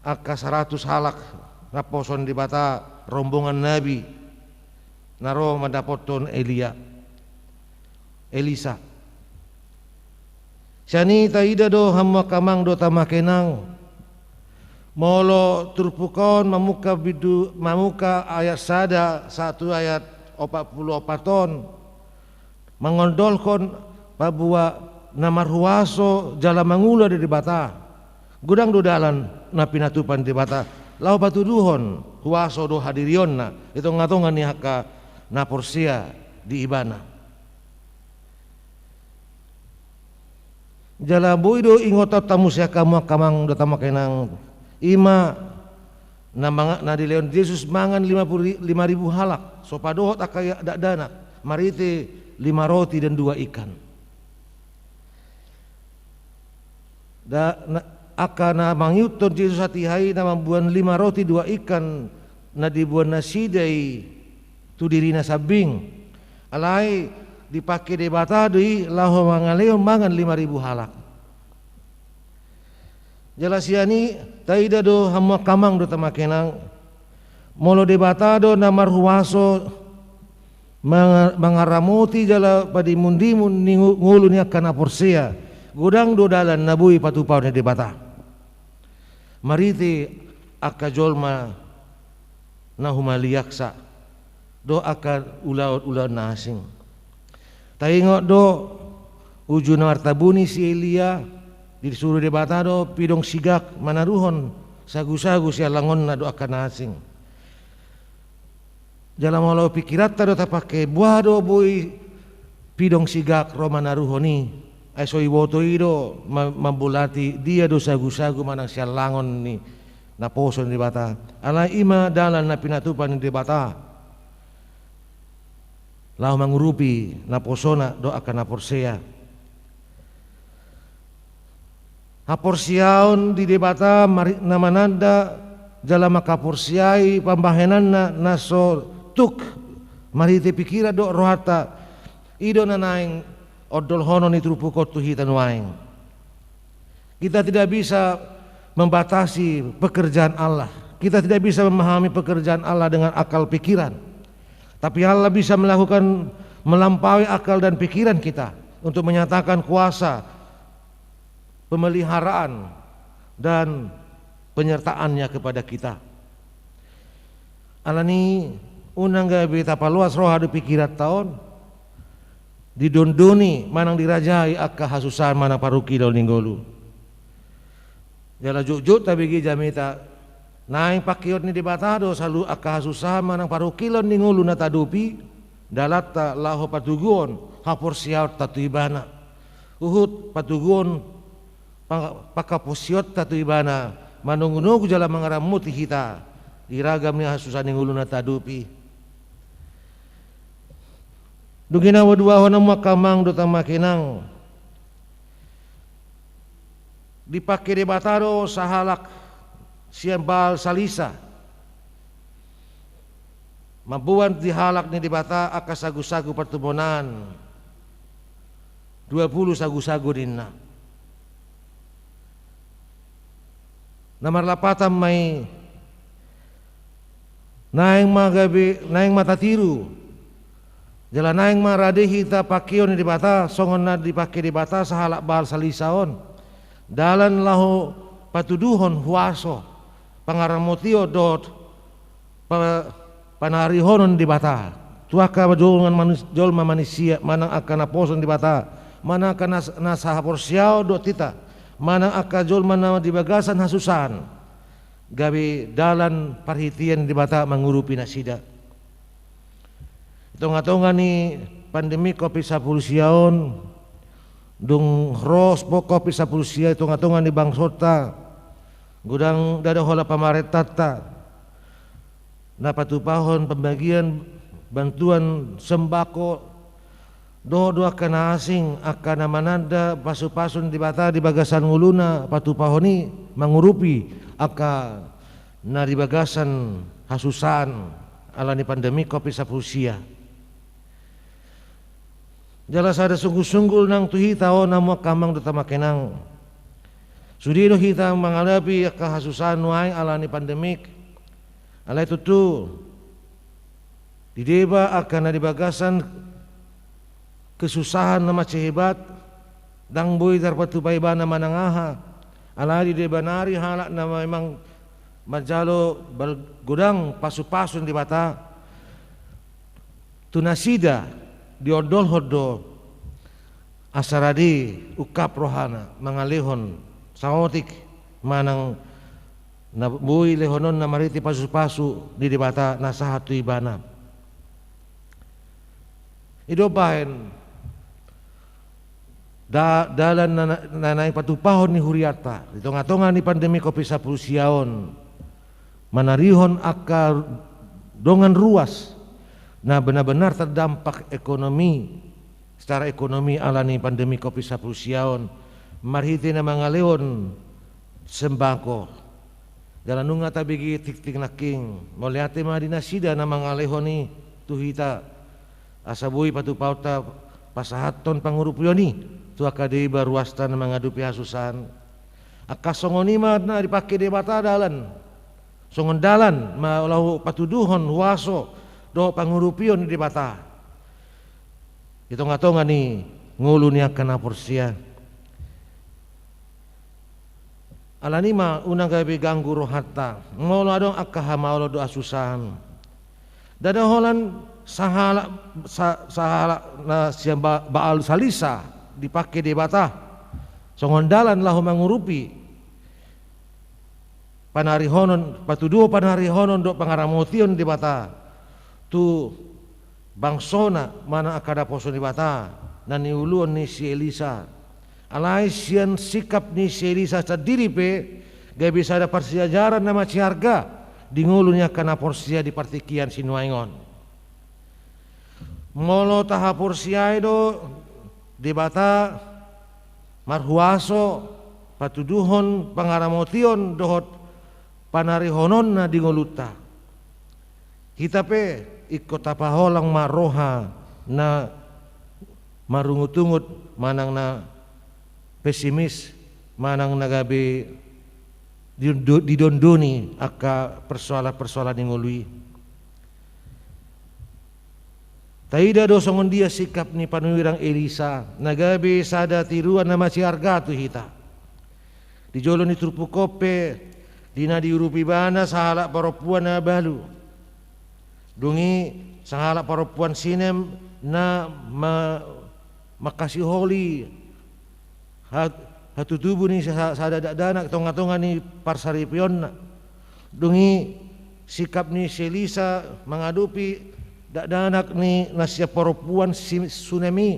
angka saratus halak naposo ni Debata, rombongan nabi na ro mandapothon Elia, Elisa. Sian i taida do hamu angka amang dohot hamu angka inang, molo turpuk on mamungka bindu, mamungka ayat sada sahat tu ayat opat pulu opat on, mangondolhon paboa na marhuaso jala mangula do Debata. Godang do dalan na pinatupa ni Debata laho patuduhon huaso dohot hadirionna di tonga-tonga ni angka na porsea di Ibana. Jala boi do ingotonta muse hamu angka amang dohot hamu angka inang, i ma na manga-, na dilehon Jesus mangan lima pulu ri-, lima ribu halak, so padohot angka ia-, dakdanak, marhite lima roti dan dua ikan. Da-, na-, angka na mangihuthon Jesus hatiha i na mamboan lima roti dua ikan na diboan nasida i tu dirina sambing. Alai dipangke Debata do i laho mangalehon mangan lima ribu halak. Jala sian i taida do hamu angka amang dohot hamu angka inang, molo Debata do na marhuaso manga-, mangaramoti jala padimun-dimun ni ngo-, ngolu ni angka na porsea, godang do dalan na boi patupaon ni Debata. Marhite angka jolma na humaliangsa dohot angka ulaon-ulaon na asing. Taingot do uju na martabuni si Elia, disuru Debata do pidong sigak manaruhon sagu-sagu sian langonna dohot angka na asing. Jala molo pikiranta do tapangke, boha do boi pidong sigak ro manaruhon i, ai so diboto i do ma-, mambolati dia do sagu-sagu manang sian langon ni naposo ni Debata. Alai i ma dalan na pinatupa ni Debata laho mangurupi naposona dohot angka na porsea. Haporseaon di Debata mari-, na mananda jala mangkaporseai pambahenanna na so tuk Marhite pikiran dohot rohanta, i do na naeng ondolhonon ni turpuk on tu hita nuaeng. Kita tidak bisa membatasi pekerjaan Allah. Kita tidak bisa memahami pekerjaan Allah dengan akal pikiran. Tapi Allah bisa melakukan, melampaui akal dan pikiran kita untuk menyatakan kuasa pemeliharaan dan penyertaan-Nya kepada kita. Alani i, unang gabe tapaloas roha dohot pikiranta on, didondoni manang dirajai angka hasusahan manang parungkilon ni ngolu. Jala jotjot tabege jamita, naeng pangkeon ni Debata do saluhut angka hasusahan manang parungkilon ni ngolu na taadopi, dalanta laho patoguhon haporseaonta tu Ibana. Huhut patoguhon pang-, panghaporseaonta tu Ibana, manogunogu jala mangaramoti hita di ragam ni hasusahan ni ngolu na taadopi. Dung i na hupaduahon hamu angka amang dohot amang inang, dipangke Debata do sahalak sian Baal Salisa mamboan di halak ni Debata angka sagusagu partumonan, dua pulu sagusagu ninna. Na marlapatan ma i, naeng ma gabe, naeng ma tatiru, jala naeng ma rade hita pangkeon ni Debata songon na dipangke Debata sahalak Baal Salisa on, dalan laho patuduhon huaso, pangaramotion dohot pa-, panarihonon Debata tu angka dongan manus-, jolma manisia, manang angka naposo ni Debata, manang angka nas-, na sahaporseaon dohot hita, manang angka jolma na di bagasan hasusahan, gabe dalan parhitean ni Debata mangurupi nasida. Di tongatonga ni pandemi covid sampulu sia on, dung ro po covid sampulu sia di tongatonga ni bangsonta, godang ndada holan pamarentanta na patupahon pambagian bantuan sembako dohot do angka na asing, angka na mananda pasupasu ni Debata di bagasan ngoluna patupahon i mangurupi angka na di bagasan hasusahan alani pandemi covid sampulu sia. Jala sada sunggunsunggun nang tu hita on, hamu angka amang dohot amang inang. Sude do hita mangalepi angka hasusahan nuaeng alani pandemik. Alai tutu, di deba angka na di bagasan kesusahan na mansai hebat, ndang boi tarpatupa ibana manang aha. Alai di deba nari halak na memang manjalo bal-, godang pasupasu ni Debata, tu nasida diondolhon do asa rade ungkap rohana mangalehon saotik manang na boi lehononna marhite pasupasu ni Debata na sahat tu ibana. I do baen da-, dalan na, na, na naeng patupahon ni hurianta di tongatonga ni pandemi covid sampulu sia on, manarihon angka dongan ruas na benar-benar terdampak ekonomi, secara ekonomi alani pandemi covid sampulu sia on, marhite na mangalehon sembako. Jala nunga tabege tingting nangkin, mauliate ma di nasida na mangalehon i tu hita, asa boi patupahonta pasahathon pangurupion i tu angka deba ruasta na mangadopi hasusahan. Angka songon i ma na dipangke Debata dalan, songon dalan ma laho patuduhon huaso dohot pangurupion ni Debata di tongatonga ni ngolu ni angka na porsea. Alani i ma unang gabe ganggu rohanta molo adong angka hamaolon dohot hasusahan. Ndada holan sahalak, sa-, sahalak na sian Ba-, Baal Salisa dipangke Debata songon dalan laho mangurupi panarihonon, patuduhon panarihonon dohot pangaramotion Debata tu bangsona manang angka naposo ni Debata na niuluhon ni si Elisa. Alai sian sikap ni si Elisa sandiri pe gabe sada parsiajaran na mansai arga di ngolu ni angka na porsea di partingkian sinuaeng on. Molo tahaporseai do Debata marhuaso patuduhon pangaramotion dohot panarihononna di ngolunta, Hita pe ingkon tapaholang ma roha na marungutungut manang na pesimis manang na gabe dido-, didondoni angka persoalan-persoalan ni ngolu i. Taida do songon dia sikap ni panurirang Elisa na gabe sada tiruan na masiarga tu hita. Di jolo ni turpuk on pe di na diurupi ibana sahalak parompuan na balu. Dung i sahalak parompuan Sinem na ma-, mangkasiholi ha-, hatutubu ni sa-, sada dakdanak tongatonga ni parsaripeonna. Dung i sikap ni si Elisa mangadopi dakdanak ni na sian parompuan si-, Sunem i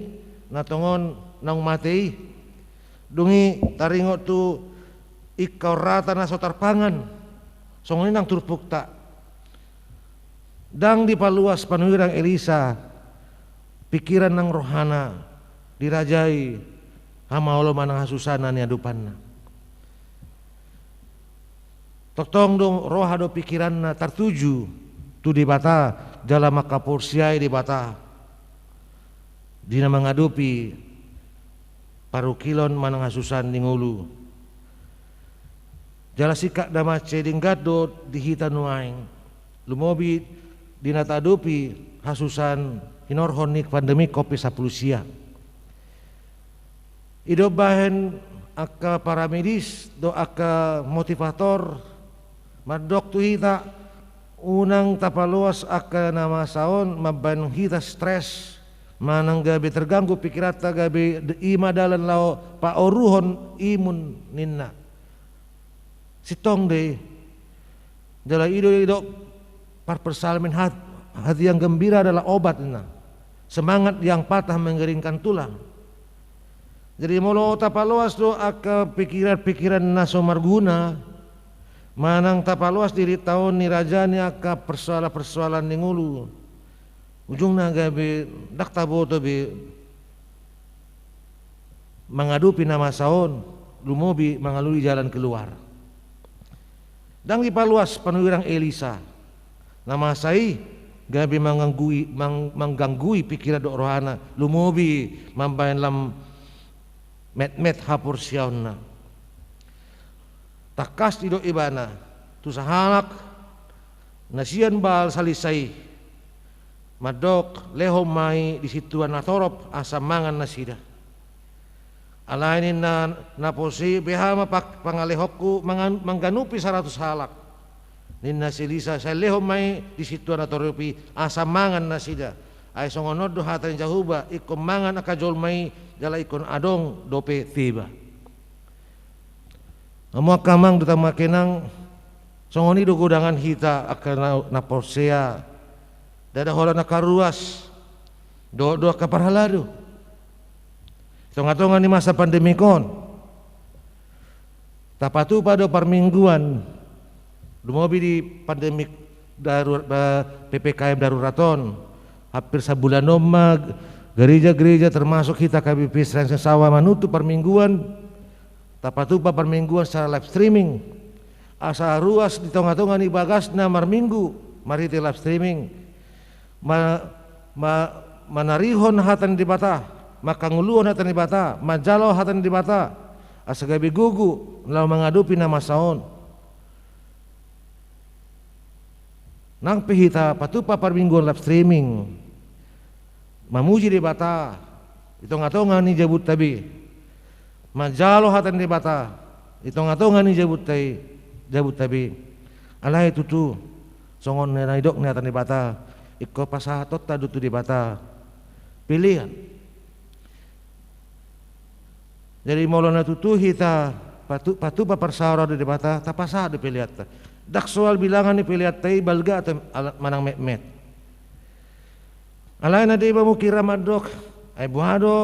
na tongon naung mate i. Dung i taringot tu ingkon rata na so tarpangan. Songon i nang turpukta. Ndang dipaluas panurirang Elisa pikiran nang rohana dirajai hamaolon manang hasusaan na niadopanna. Tongtong do roha dohot pikiranna tartuju tu Debata jala mangkaporseai Debata di na mangadopi parungkilon manang hasusaan ni ngolu. Jala sikap na mansai denggan do di hita nuaeng, lumobi di na taadopi hasusaan hinorhon ni pandemi covid sampulu sia. I do umbahen angka paramedis dohot angka motivator mandok tu hita, unang tapaloas angka na masa on mambahen hita stres manang gabe terganggu pikiranta, gabe d-, i ma dalan laho paoruhon imun ninna. Sintong do i. Jala i do didok parpsalmen hat-, hati yang gembira adalah obat ninna. Semangat yang patah menggeringkan tulang. Jadi molo tapaloas do angka pikiran-pikiran na so marguna, manang tapaloas dirinta on ni raja ni angka persoalan-persoalan ni ngolu, ujungna gabe ndang taboto be mangadopi na masa on, lumobi mangalului jalan keluar. Ndang dipaluas panurirang Elisa na masa i gabe manganggui, mang-, mangganggui pikiran dohot rohana, lumobi mambahen lam metmet haporseaonna. Tangkas didok ibana tu sahalak na sian Baal Salisa i, mandok, lehon ma i di sintua natorop asa mangan nasida. Alai ninna naposo i, beha ma pak-, pangalehonku mangan-, mangganupi saratus halak? Ninna si Elisa, sai lehon ma i di sintua natorop i asa mangan nasida. Ai songon on do hata ni Jahowa, ingkon mangan angka jolma i jala ingkon adong dope tiba. Hamu angka amang dohot hamu angka inang, songon i do godangan hita angka na, na porsea, ndada holan angka ruas dohot do angka parhalado. Tongatonga ni masa pandemik on, tapatupa do parmingguan, lumobi di pandemik darurat, ba, P P K M darurat on, hampir sabulan on ma gereja-gereja termasuk hita K B P Serangseng Sawa manutup parmingguan, tapatupa parmingguan secara live streaming. Asa ruas di tongatonga ni bagasna marminggu marhite live streaming. Ma-, ma-, manarihon hata ni Debata, mangkangoluhon hata ni Debata, manjalo hata ni Debata, asa gabe gogo laho mangadopi na masa on. Nang pe hita patupa parmingguan live streaming, mamuji Debata di tongatonga ni jabunta be, manjalo hata ni Debata di tongatonga ni jabunta i, jabunta be. Alai tutu, songon na nidok ni hata ni Debata, ingkon pasahatonta do tu Debata pelean. Jadi molo na tutu hita patu-, patupa parsaoran di Debata, tapasahat do peleanta. Ndang soal bilangan ni peleanta i balga atau ala-, manang metmet. Alai na deba mungkin ra mandok, ai boha do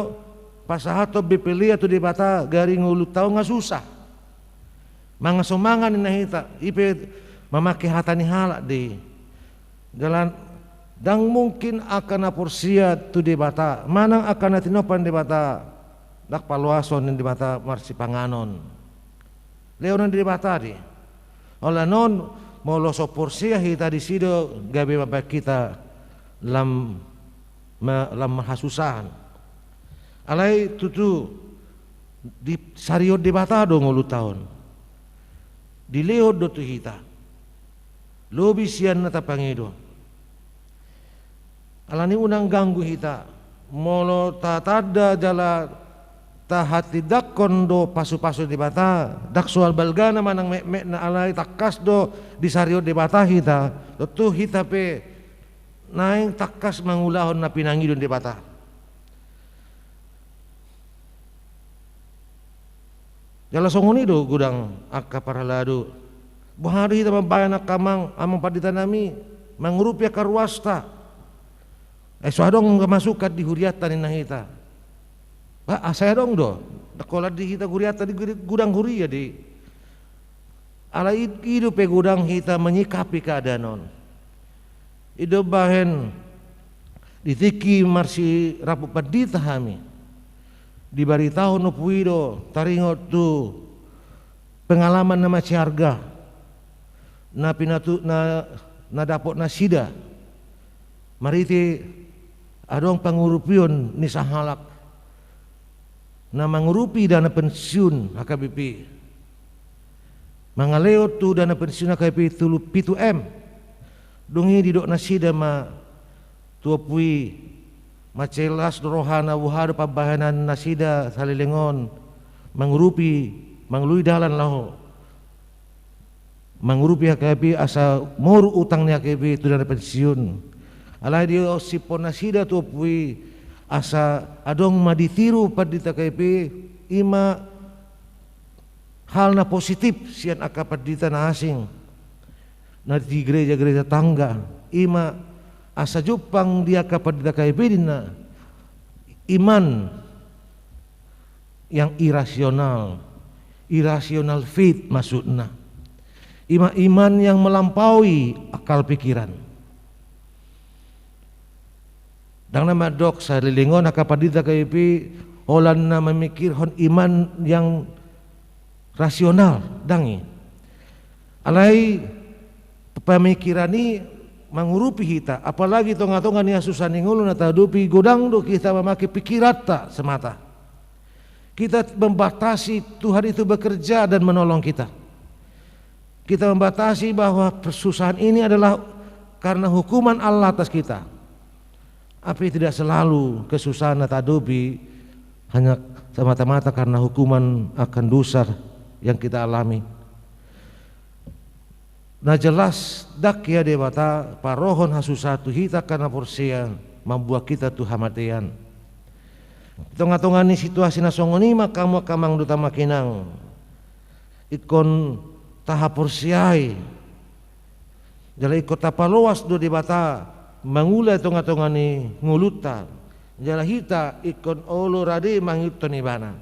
pasahathon be pelean tu Debata gari ngolunta on nga susah. Mangan so mangan ninna hita, i pe mamangke hata ni halak do i. Jala ndang mungkin angka na porsea tu Debata manang angka na tinompa ni Debata ndang paloashon ni Debata marsipanganon. Lehonon ni Debata do i. Holan on, Molo so porsea hita, disi do gabe mambaen hita lam, ma, lam marhasusahan. Alai tutu disarihon Debata do ngolunta on. Dilehon do tu hita lobi sian na tapangido. Alani unang ganggu hita molo tatanda jala tahatindangkon do pasu-pasu ni Debata, ndang soal balgana manang metmetna, alai tangkas do disarihon Debata hita. Tontu hita pe naeng tangkas mangulahon na pinangido ni Debata. Jala songon i do godang angka parhalado. Boha do hita mambaen angka amang, amang pandita nami, mangurupi angka ruasta? Ai so adong masukan di hurianta ninna hita. Ba, asa adong do. Ndang holan di hita hurianta, di godang huria do i. Alai i, i dope godang hita menyikapi keadaan on. I do bahen di tingki marsiraput pandita hami, dibaritahon ompu i do taringot tu pengalaman na mansai arga na pinatu, na, na dapot nasida marhite adong pangurupion ni sahalak na mangurupi dana pensiun H K B P. Mangalehon tu dana pensiun H K B P tolu pitu M. Dung i didok nasida ma tu ompu i, mansai las do rohana, boha do pambahenan nasida saleleng on mangurupi, mangalului dalan laho mangurupi H K B P asa moru utang ni H K B P tu dana pensiun. Alai diosiphon nasida tu ompu i asa adong ma ditiru pandita H K B P, i ma hal na positif sian angka pandita na asing na di gereja-gereja tangga, i ma asa jumpang di angka pandita H K B P ninna iman yang irasional, irrational faith maksudna. I ma iman yang melampaui akal pikiran. Ndang na mandok saleleng on angka pandita H K B P holan na mamikirhon iman yang rasional, ndang i. Alai pamikiran i mangurupi hita, apalagi tonga-tonga ni hasusahan ni ngolu na tahadopi, godang do hita mamake pikiranta semata. Kita membatasi Tuhan itu bekerja dan menolong kita. Kita membatasi bahwa persusaan ini adalah karena hukuman Allah atas kita. Tapi tidak selalu kesusahan na tahadopi hanya semata-mata karena hukuman akan dosa yang kita alami. Na jelas, ndang hea Debata parohon hasusahan tu hita angka na porsea, mamboan hita tu hamatean. Di tonga-tonga ni situasi na songon i ma hamu angka amang dohot hamu angka inang, ingkon tahaporseai jala ingkon tapaloas do Debata mangula di tonga-tonga ni ngolunta, jala hita ingkon olo rade mangihuthon Ibana.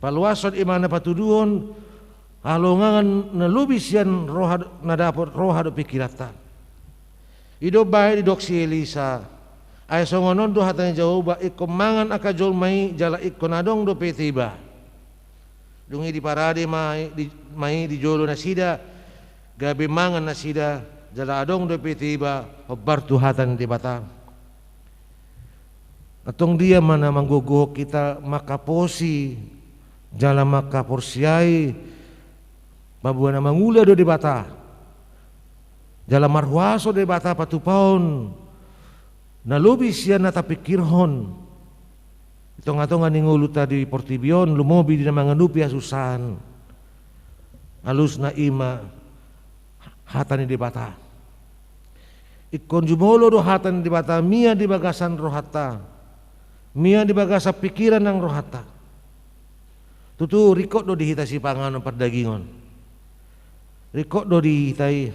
Paloashon i ma na patuduhon halongangan na lobi sian roha, na dapot roha dohot pikiranta. I do bahen didok si Elisa, ai songon on do hata ni Jahowa, ingkon mangan angka jolma i jala ingkon adong dope tiba. Dung i diparade ma i di, ma i di jolo nasida, gabe mangan nasida, jala adong dope tiba hombar tu hata ni Debata. Antong dia ma na manggogohon hita mangkaposi jala mangkaporseai, paboa na mangula do Debata jala marhuaso Debata patupahon na lobi sian na tapikirhon di tonga-tonga ni ngolunta di portibi on, lumobi di na mangadopi hasusahan. Alusna i ma hata ni Debata. Ingkon jumolo do hata ni Debata mian di bagasan rohanta, mian di bagasan pikiran nang rohanta. Tutu, ringkot do di hita sipanganon pardagingon. Ringkot do di hita i.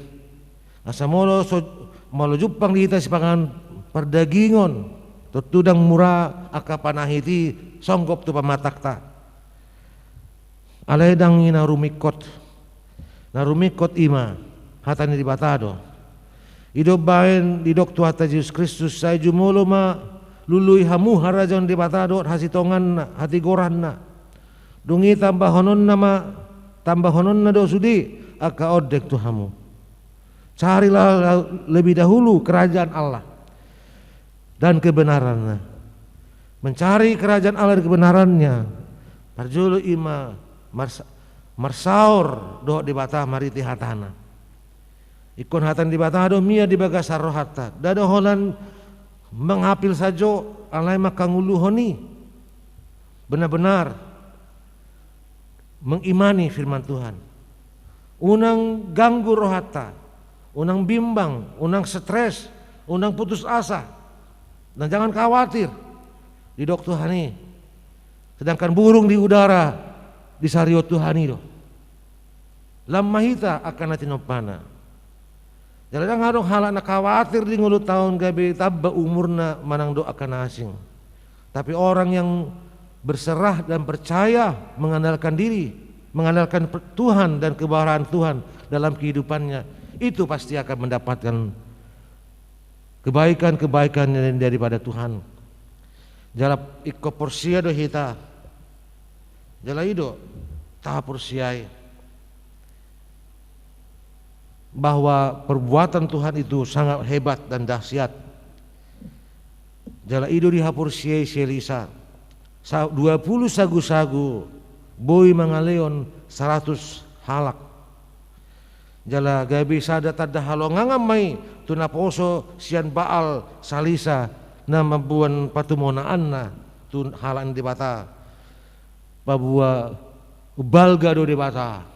Asa molo so, molo jumpang di hita sipanganon pardagingon, tontu ndang mura angka panahit i songgop tu pamatangta. Alai ndang i na rumingkot. Na rumingkot i ma hata ni Debata do. I do bahen didok Tuhanta Jesus Kristus, sai jumolo ma lului hamu harajaon Debata dohot hasitonganna, hatigoranna. Dung i tambahononna ma, tambahononna do sude angka ondeng tu hamu. Carilah lebih dahulu kerajaan Allah dan kebenarannya. Mencari kerajaan Allah dan kebenarannya. Parjolo i ma mars-, marsaor dohot Debata marhite hatana. Ingkon hata ni Debata do mian di bagasan rohanta. Ndada holan mangapil sajo alai mangkangoluhon i. Benar-benar mengimani firman Tuhan. Unang ganggu rohanta, unang bimbang, unang stres, unang putus asa. Dan jangan khawatir, didok Tuhan i. Sedangkan burung di udara disarihon Tuhan i do. Lam ma hita angka na tinompana. Jala ndang adong halak na khawatir di ngolunta on gabe tamba umurna manang dohot angka na asing. Tapi orang yang berserah dan percaya, mengandalkan diri, mengandalkan per-, Tuhan dan keberadaan Tuhan dalam kehidupannya, itu pasti akan mendapatkan kebaikan-kebaikan yang daripada Tuhan. Jala ingkon porsea do hita. Jala i do tahaporseai bahwa perbuatan Tuhan itu sangat hebat dan dahsyat. Jala i do dihaporseai si Elisa. Sa-, dua pulu sagusagu boi mangalehon saratus halak. Jala gabe sada tanda halongangan ma i tu naposo sian Baal si Elisa na mamboan patumonaanna tu halak ni Debata. Paboa umbalga do Debata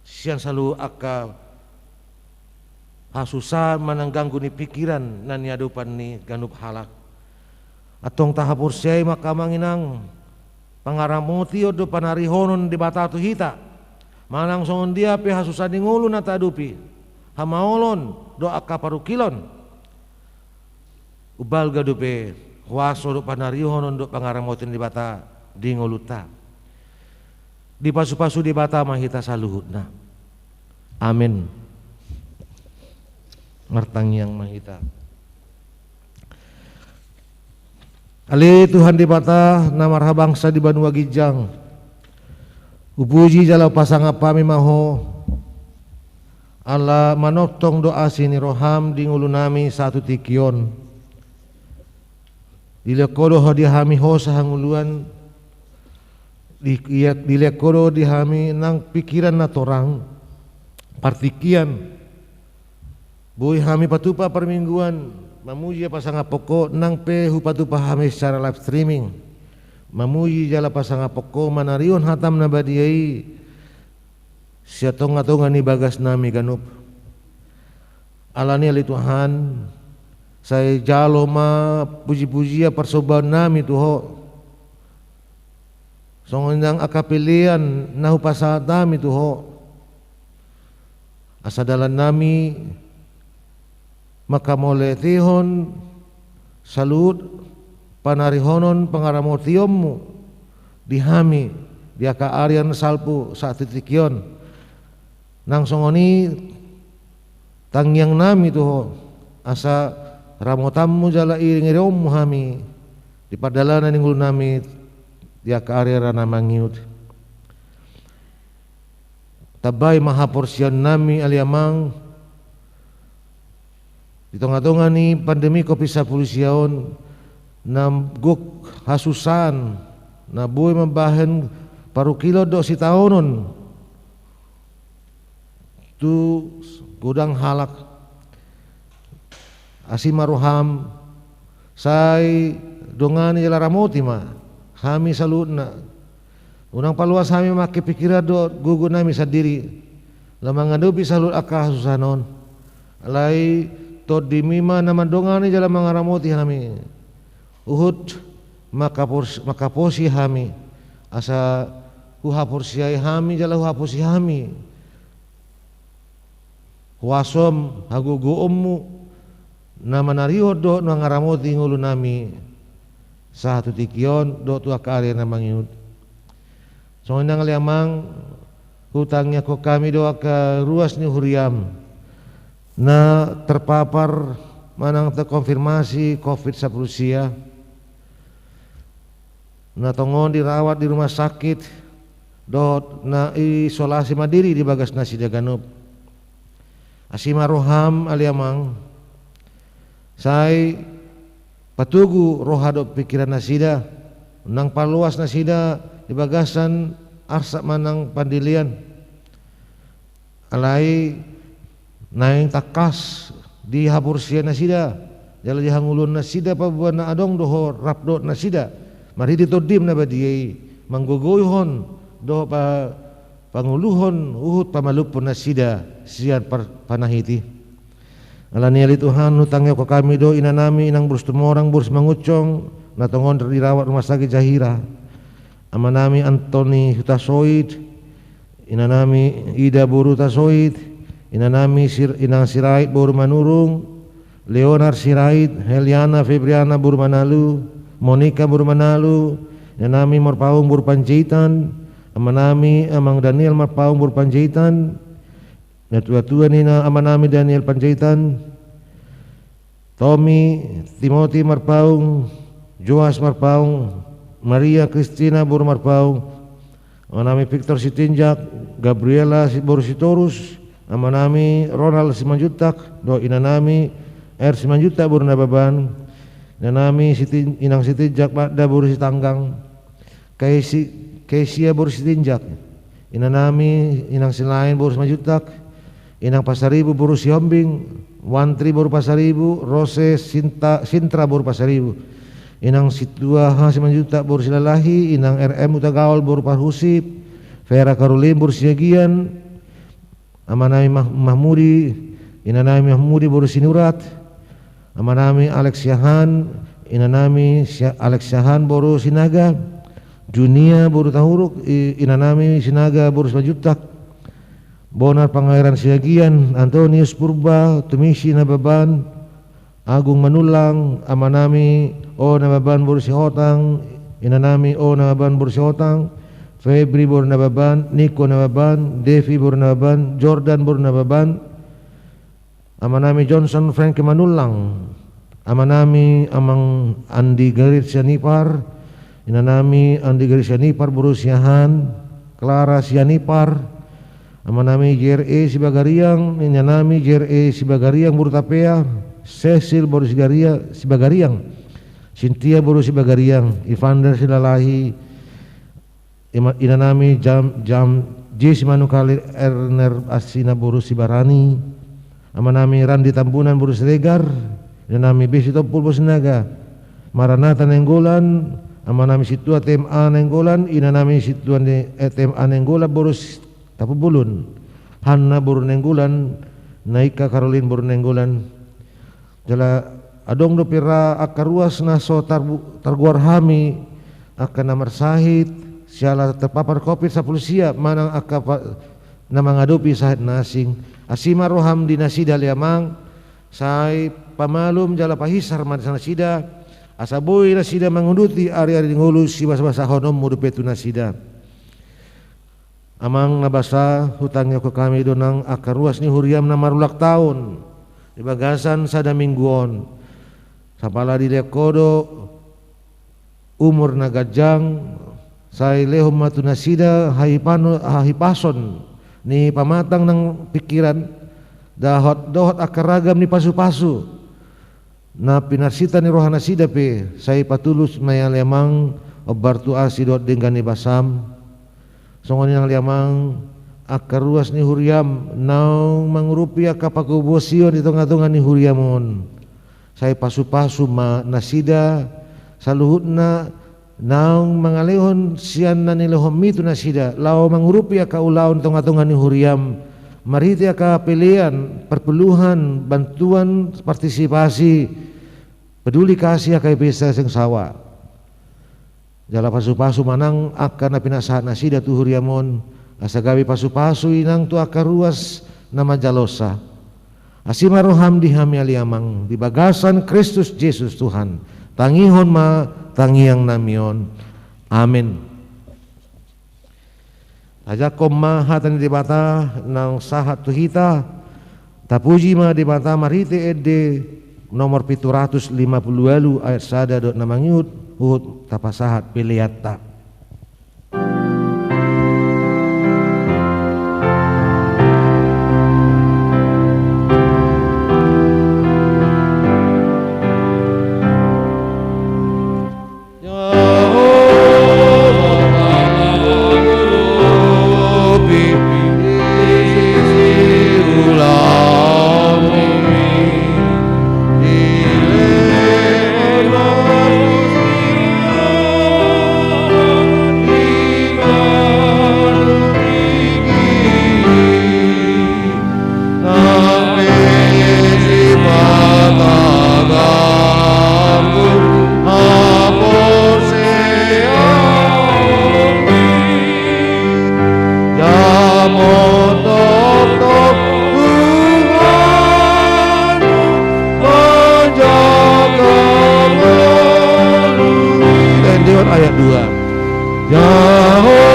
sian saluhut angka hasusaan manang ganggu ni pikiran na niadopan ni ganup halak. Antong tahaporseai ma angka amang inang, pangaramotion do panarihonon Debata tu hita. Manang songon dia pe hasusaan ni ngolu na taadopi, hamaolon dohot angka parungkilon, umbalga dope huaso dohot panarihonon dohot pangaramotion ni Debata di ngolunta. Dipasupasu Debata ma hita saluhutna. Amen. Martangiang ma hita. Ale Tuhan Debata na marhabangsa di banua ginjang, hupuji jala hupasangap hami ma Ho, ala manongtong do asi ni roham di ngolunami sahat tu tingki on. Dilehon Ho do di hami hosa hangoluan, di-, ia-, dilehon Ho do di hami nang pikiran na torang, partingkian. Boi hami patupa parmingguan, mamuji jala pasangaphon Ho, nang pe hupatupa hami secara live streaming. Mamuji jala pasangaphon Ho, manarihon hatam na badia i sian tongatonga ni bagasnami ganup. Alani ale Tuhan, sai jalo ma pujipujian parsombaonnami tu Ho. Songon i nang angka pelean na hupasahat hami tu Ho. Asa dalannami mangkamauliatehon saluhut panarihonon pangaramotionmu di hami, di angka ari na salpu sahat tu tingki on. Nang songon i tangiangnami tu Ho, asa ramotanmu jala iringiringmu hami di pardalanan ni ngolunami di angka ari na mangihut. Tambai ma haporseaonnami ale Amang, di tongatonga ni pandemi covid sampulu sia on, na gok hasusaan, na boi mambahen parungkilon dohot sitaonon tu godang halak. Asi ma roham, sai dongani jala ramoti ma hami saluhutna. Unang paloas hami mangke pikiran dohot gogonami sandiri, laho mangadopi saluhut angka hasusaan on. Alai tondimi ma na mandongani jala mangaramoti hami. Huhut mangkapos-, mangkaposi hami, asa huhaporseai hami jala huhaposi hami huasom hagogoonmu na manarihon dohot mangaramoti ngolunami sahat tu tingki on dohot tu angka ari na mangihut. Songon i nang ale Amang, hutangiangkon hami do angka ruas ni huriam na terpapar manang terkonfirmasi covid sampulu sia, na tongon dirawat di rumah sakit dohot na isolasi mandiri di bagas nasida ganup. Asi ma roham ale Amang, sai patogu roha dohot pingkiran nasida, unang paloas nasida di bagasan arsak manang pandelean. Alai naeng tangkas di haporseaon nasida jala di hangoluan nasida paboa na adong do Ho rap dohot nasida marhite Tondim na badia i, manggogoihon dohot pa pangoluhon huhut pamalumhon nasida sian par-, panahit i. Alani i ale Tuhan, hutangihon hami do inanami Inang boru Situmorang boru Simangunsong na tongon dirawat rumah sakit Zahira, amanami Antoni Hutasoit, inanami Ida boru Hutasoit, inanami Sir-, Inang Sirait boru Manurung, Leonard Sirait, Heliana Febriana boru Manalu, Monika boru Manalu, inanami Marpaung boru Panjaitan, amanami Amang Daniel Marpaung boru Panjaitan, natuatua ni na amanami Daniel Panjaitan, Tommy, Timothy Marpaung, Joas Marpaung, Maria Kristina boru Marpaung, amanami Victor Sitinjak, Gabriela si-, boru Sitorus, amanami Ronald Simanjuntak, dohot inanami R Simanjuntak boru Nababan, inanami Sitin-, Inang Sitinjak Magda boru Sitanggang, Kaisi-, Kaisia boru Sitinjak, inanami Inang Silaen boru Simanjuntak, Inang Pasaribu boru Sihombing, Wantri boru Pasaribu, Rose Sinta-, Sintra boru Pasaribu, Inang Situa H Simanjuntak boru Silalahi, Inang R M Hutagaol boru Parhusip, Vera Karolin boru Siagian, amanami Mah-, Mahmudi, inanami Mahmudi boru Sinurat, amanami Alex Siahaan, inanami Sia-, Alex Siahaan boru Sinaga, Junia boru Tahuruk, i-, inanami Sinaga boru Simanjuntak, Bonar Pangeran Siagian, Antonius Purba, Tumisi Nababan, Agung Manullang, amanami O Nababan boru Sihotang, inanami O Nababan boru Sihotang, Febri boru Nababan, Niko Nababan, Devi boru Nababan, Jordan boru Nababan, amanami Johnson Frankie Manullang, amanami Amang Andi Garit Sianipar, inanami Andi Garit Sianipar boru Siahaan, Clara Sianipar, amanami J R E Sibagariang, inanami J R E Sibagariang boru Tapea, Cecil boru Sigaria-, Sibagariang, Sintia boru Sibagariang, Ivander Silalahi, ima-, inanami Jam-, Jam-, J Simanungkalit, Erner Asina boru Sibarani, amanami Randi Tambunan boru Siregar, inanami Besi Tompul boru Sinaga, Maranata Nainggolan, amanami Sintua T M A Nainggolan, inanami Sintua Ne-, eh, T M A Nainggolan boru S-, Tampubolon, Hanna boru Nainggolan, Naika Karolin boru Nainggolan. Jala adong dope ra angka ruas na so tarbu-, targoar hami, angka na marsahit siala terpapar covid sampulu sia, manang angka pa-, na mangadopi sahit na asing. Asi ma roham di nasida ale Amang, sai pamalum jala pahinsar ma nasida, asa boi nasida manguduti ariari ni ngolu sibasabasahononmu dope tu nasida. Amang na basa, hutangihon hami do nang angka ruas ni huriam na marulang taon di bagasan sada minggu on. Sapala dilehon Ho do umur na ganjang, sai lehon ma tu nasida hahipano-, hahipason ni pamatang nang pingkiran, dohot, dohot angka ragam ni pasupasu na pinarsinta ni roha nasida pe, sai patulus ma i ale Amang, hombar tu asi dohot denggan ni basam. Songon i nang ale Amang, angka ruas ni huriam naung mangurupi angka panghobasion di tongatonga ni huriam on, sai pasupasu ma nasida saluhutna naung mangalehon sian na nilehonmi tu nasida, laho mangurupi angka ulaon tongatonga ni huriam, marhite angka pelean, perpuluhan, bantuan, partisipasi, peduli kasih H K B P Sengsawa. Jala pasupasu ma nang angka na pinasahat nasida tu huriam on, asa gabe pasupasu i nang tu angka ruas na manjalosa. Asi ma roham di hami ale Amang, di bagasan Kristus Jesus Tuhan. Tangihon ma tangiangnami on. Amen. Tajakkon ma hata ni Debata naung sahat tu hita, tapuji ma Debata marhite ende nomor pitu ratus lima pulu ualu ayat sada dohot na mangihut, huhut tapasahat peleanta. Tongtong Tuhan manjaga ngolu. Kita endehon ayat dua. Jahowa.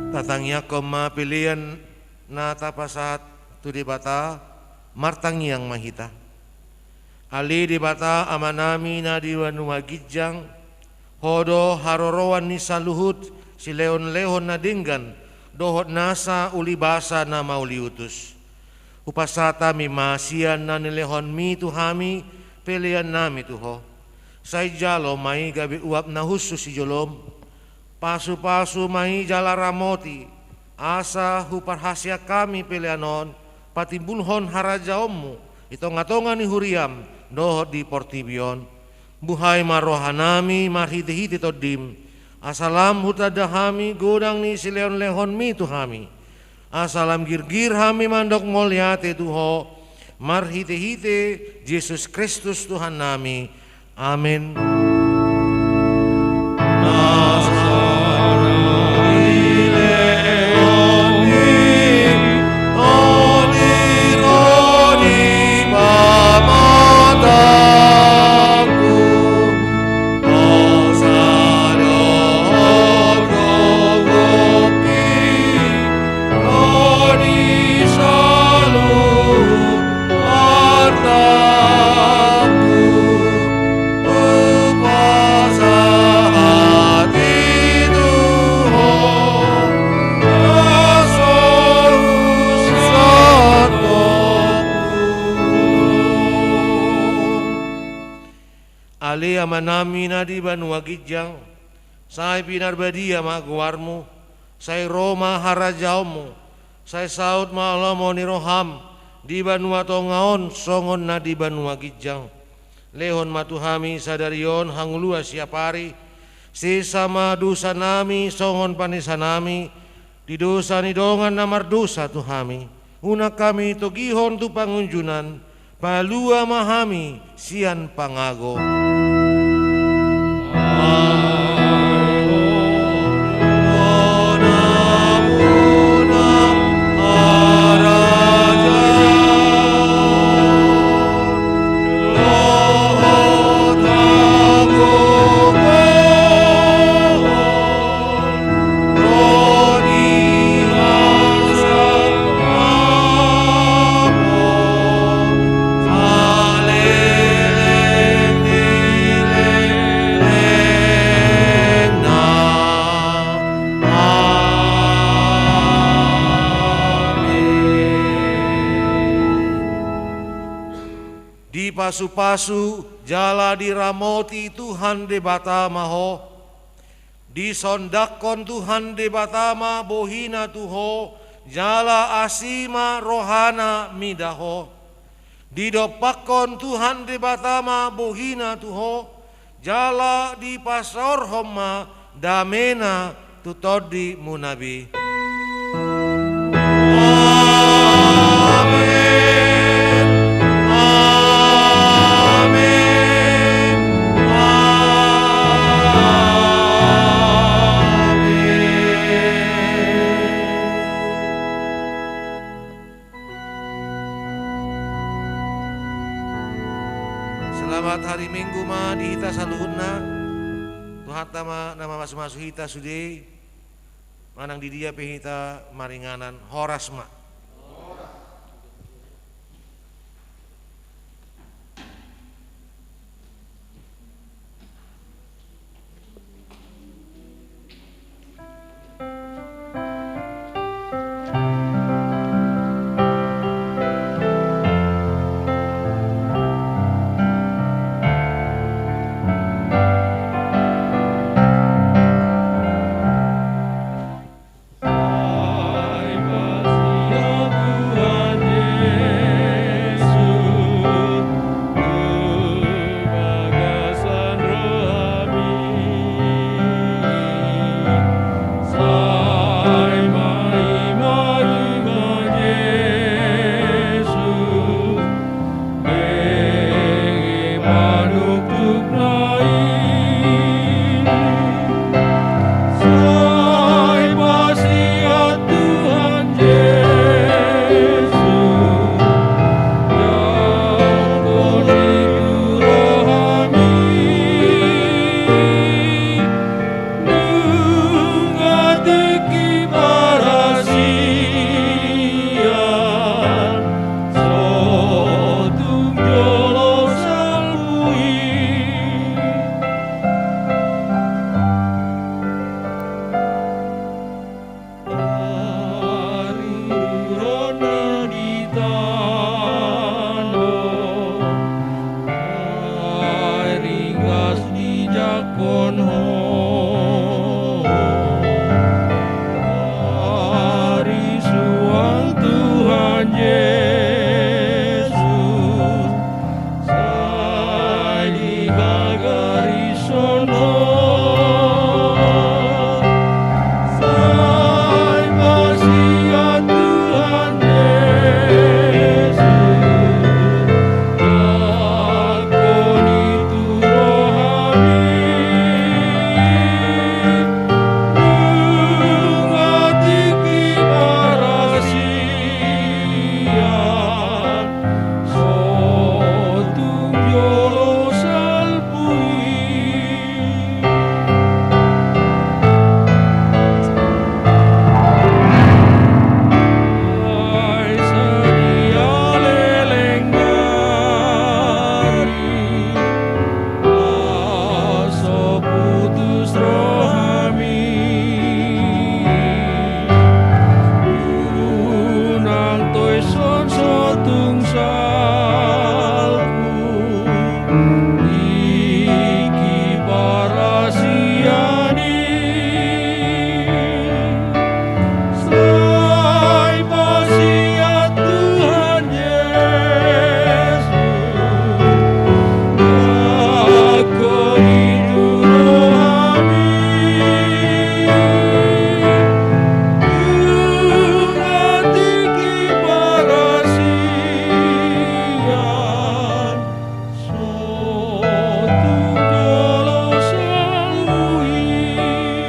Tatangiangkon ma pelean na tapasahat tu Debata, martangiang ma hita. Ale Debata Amanami na di banua ginjang, Ho do haroroan ni saluhut silehonlehon na denggan dohot nasa ulibasa na mauliutus. Hupasahat hami ma sian na nilehonMi tu hami peleannami tu Ho. Sai jalo ma i gabe uap na hushus di joloM. Pasupasu ma i jala ramoti, asa huparhaseang hami pelean on patimbulhon harajaonMu di tongatonga ni huriaM dohot di portibi on. Buhai ma rohanami marhitehite TondiM, asa lam hutanda hami godang ni silehonlehonMi tu hami. Asa lam girgir hami mandok mauliate tu Ho, marhitehite Jesus Kristus Tuhannami. Amen. Ale Amanami na di banua ginjang, sai pinarbadia ma goarMu, sai ro ma harajaonMu, sai saut ma lomo ni rohaM di banua tonga on songon na di banua ginjang. Lehon ma tu hami sadari on hangoluan siapari, sesa ma dosanami songon panesanami di dosa ni dongan na mardosa tu hami. Unang hami togihon tu pangunjunan, palua ma hami sian pangago. Dipasupasu jala diramoti Tuhan Debata ma ho. Disondangkon Tuhan Debata ma bohina tu ho, jala asi ma rohana mida ho. Didompakkon Tuhan Debata ma bohina tu ho, jala dipasaorhon ma damena tu tondimuna be. Amen. Amen. Amen. Selamat hari Minggu ma di hita saluhutna. Tuhanta ma na mamasumasu hita sude. Manang di dia pe hita maringanan, horas ma. Pon ho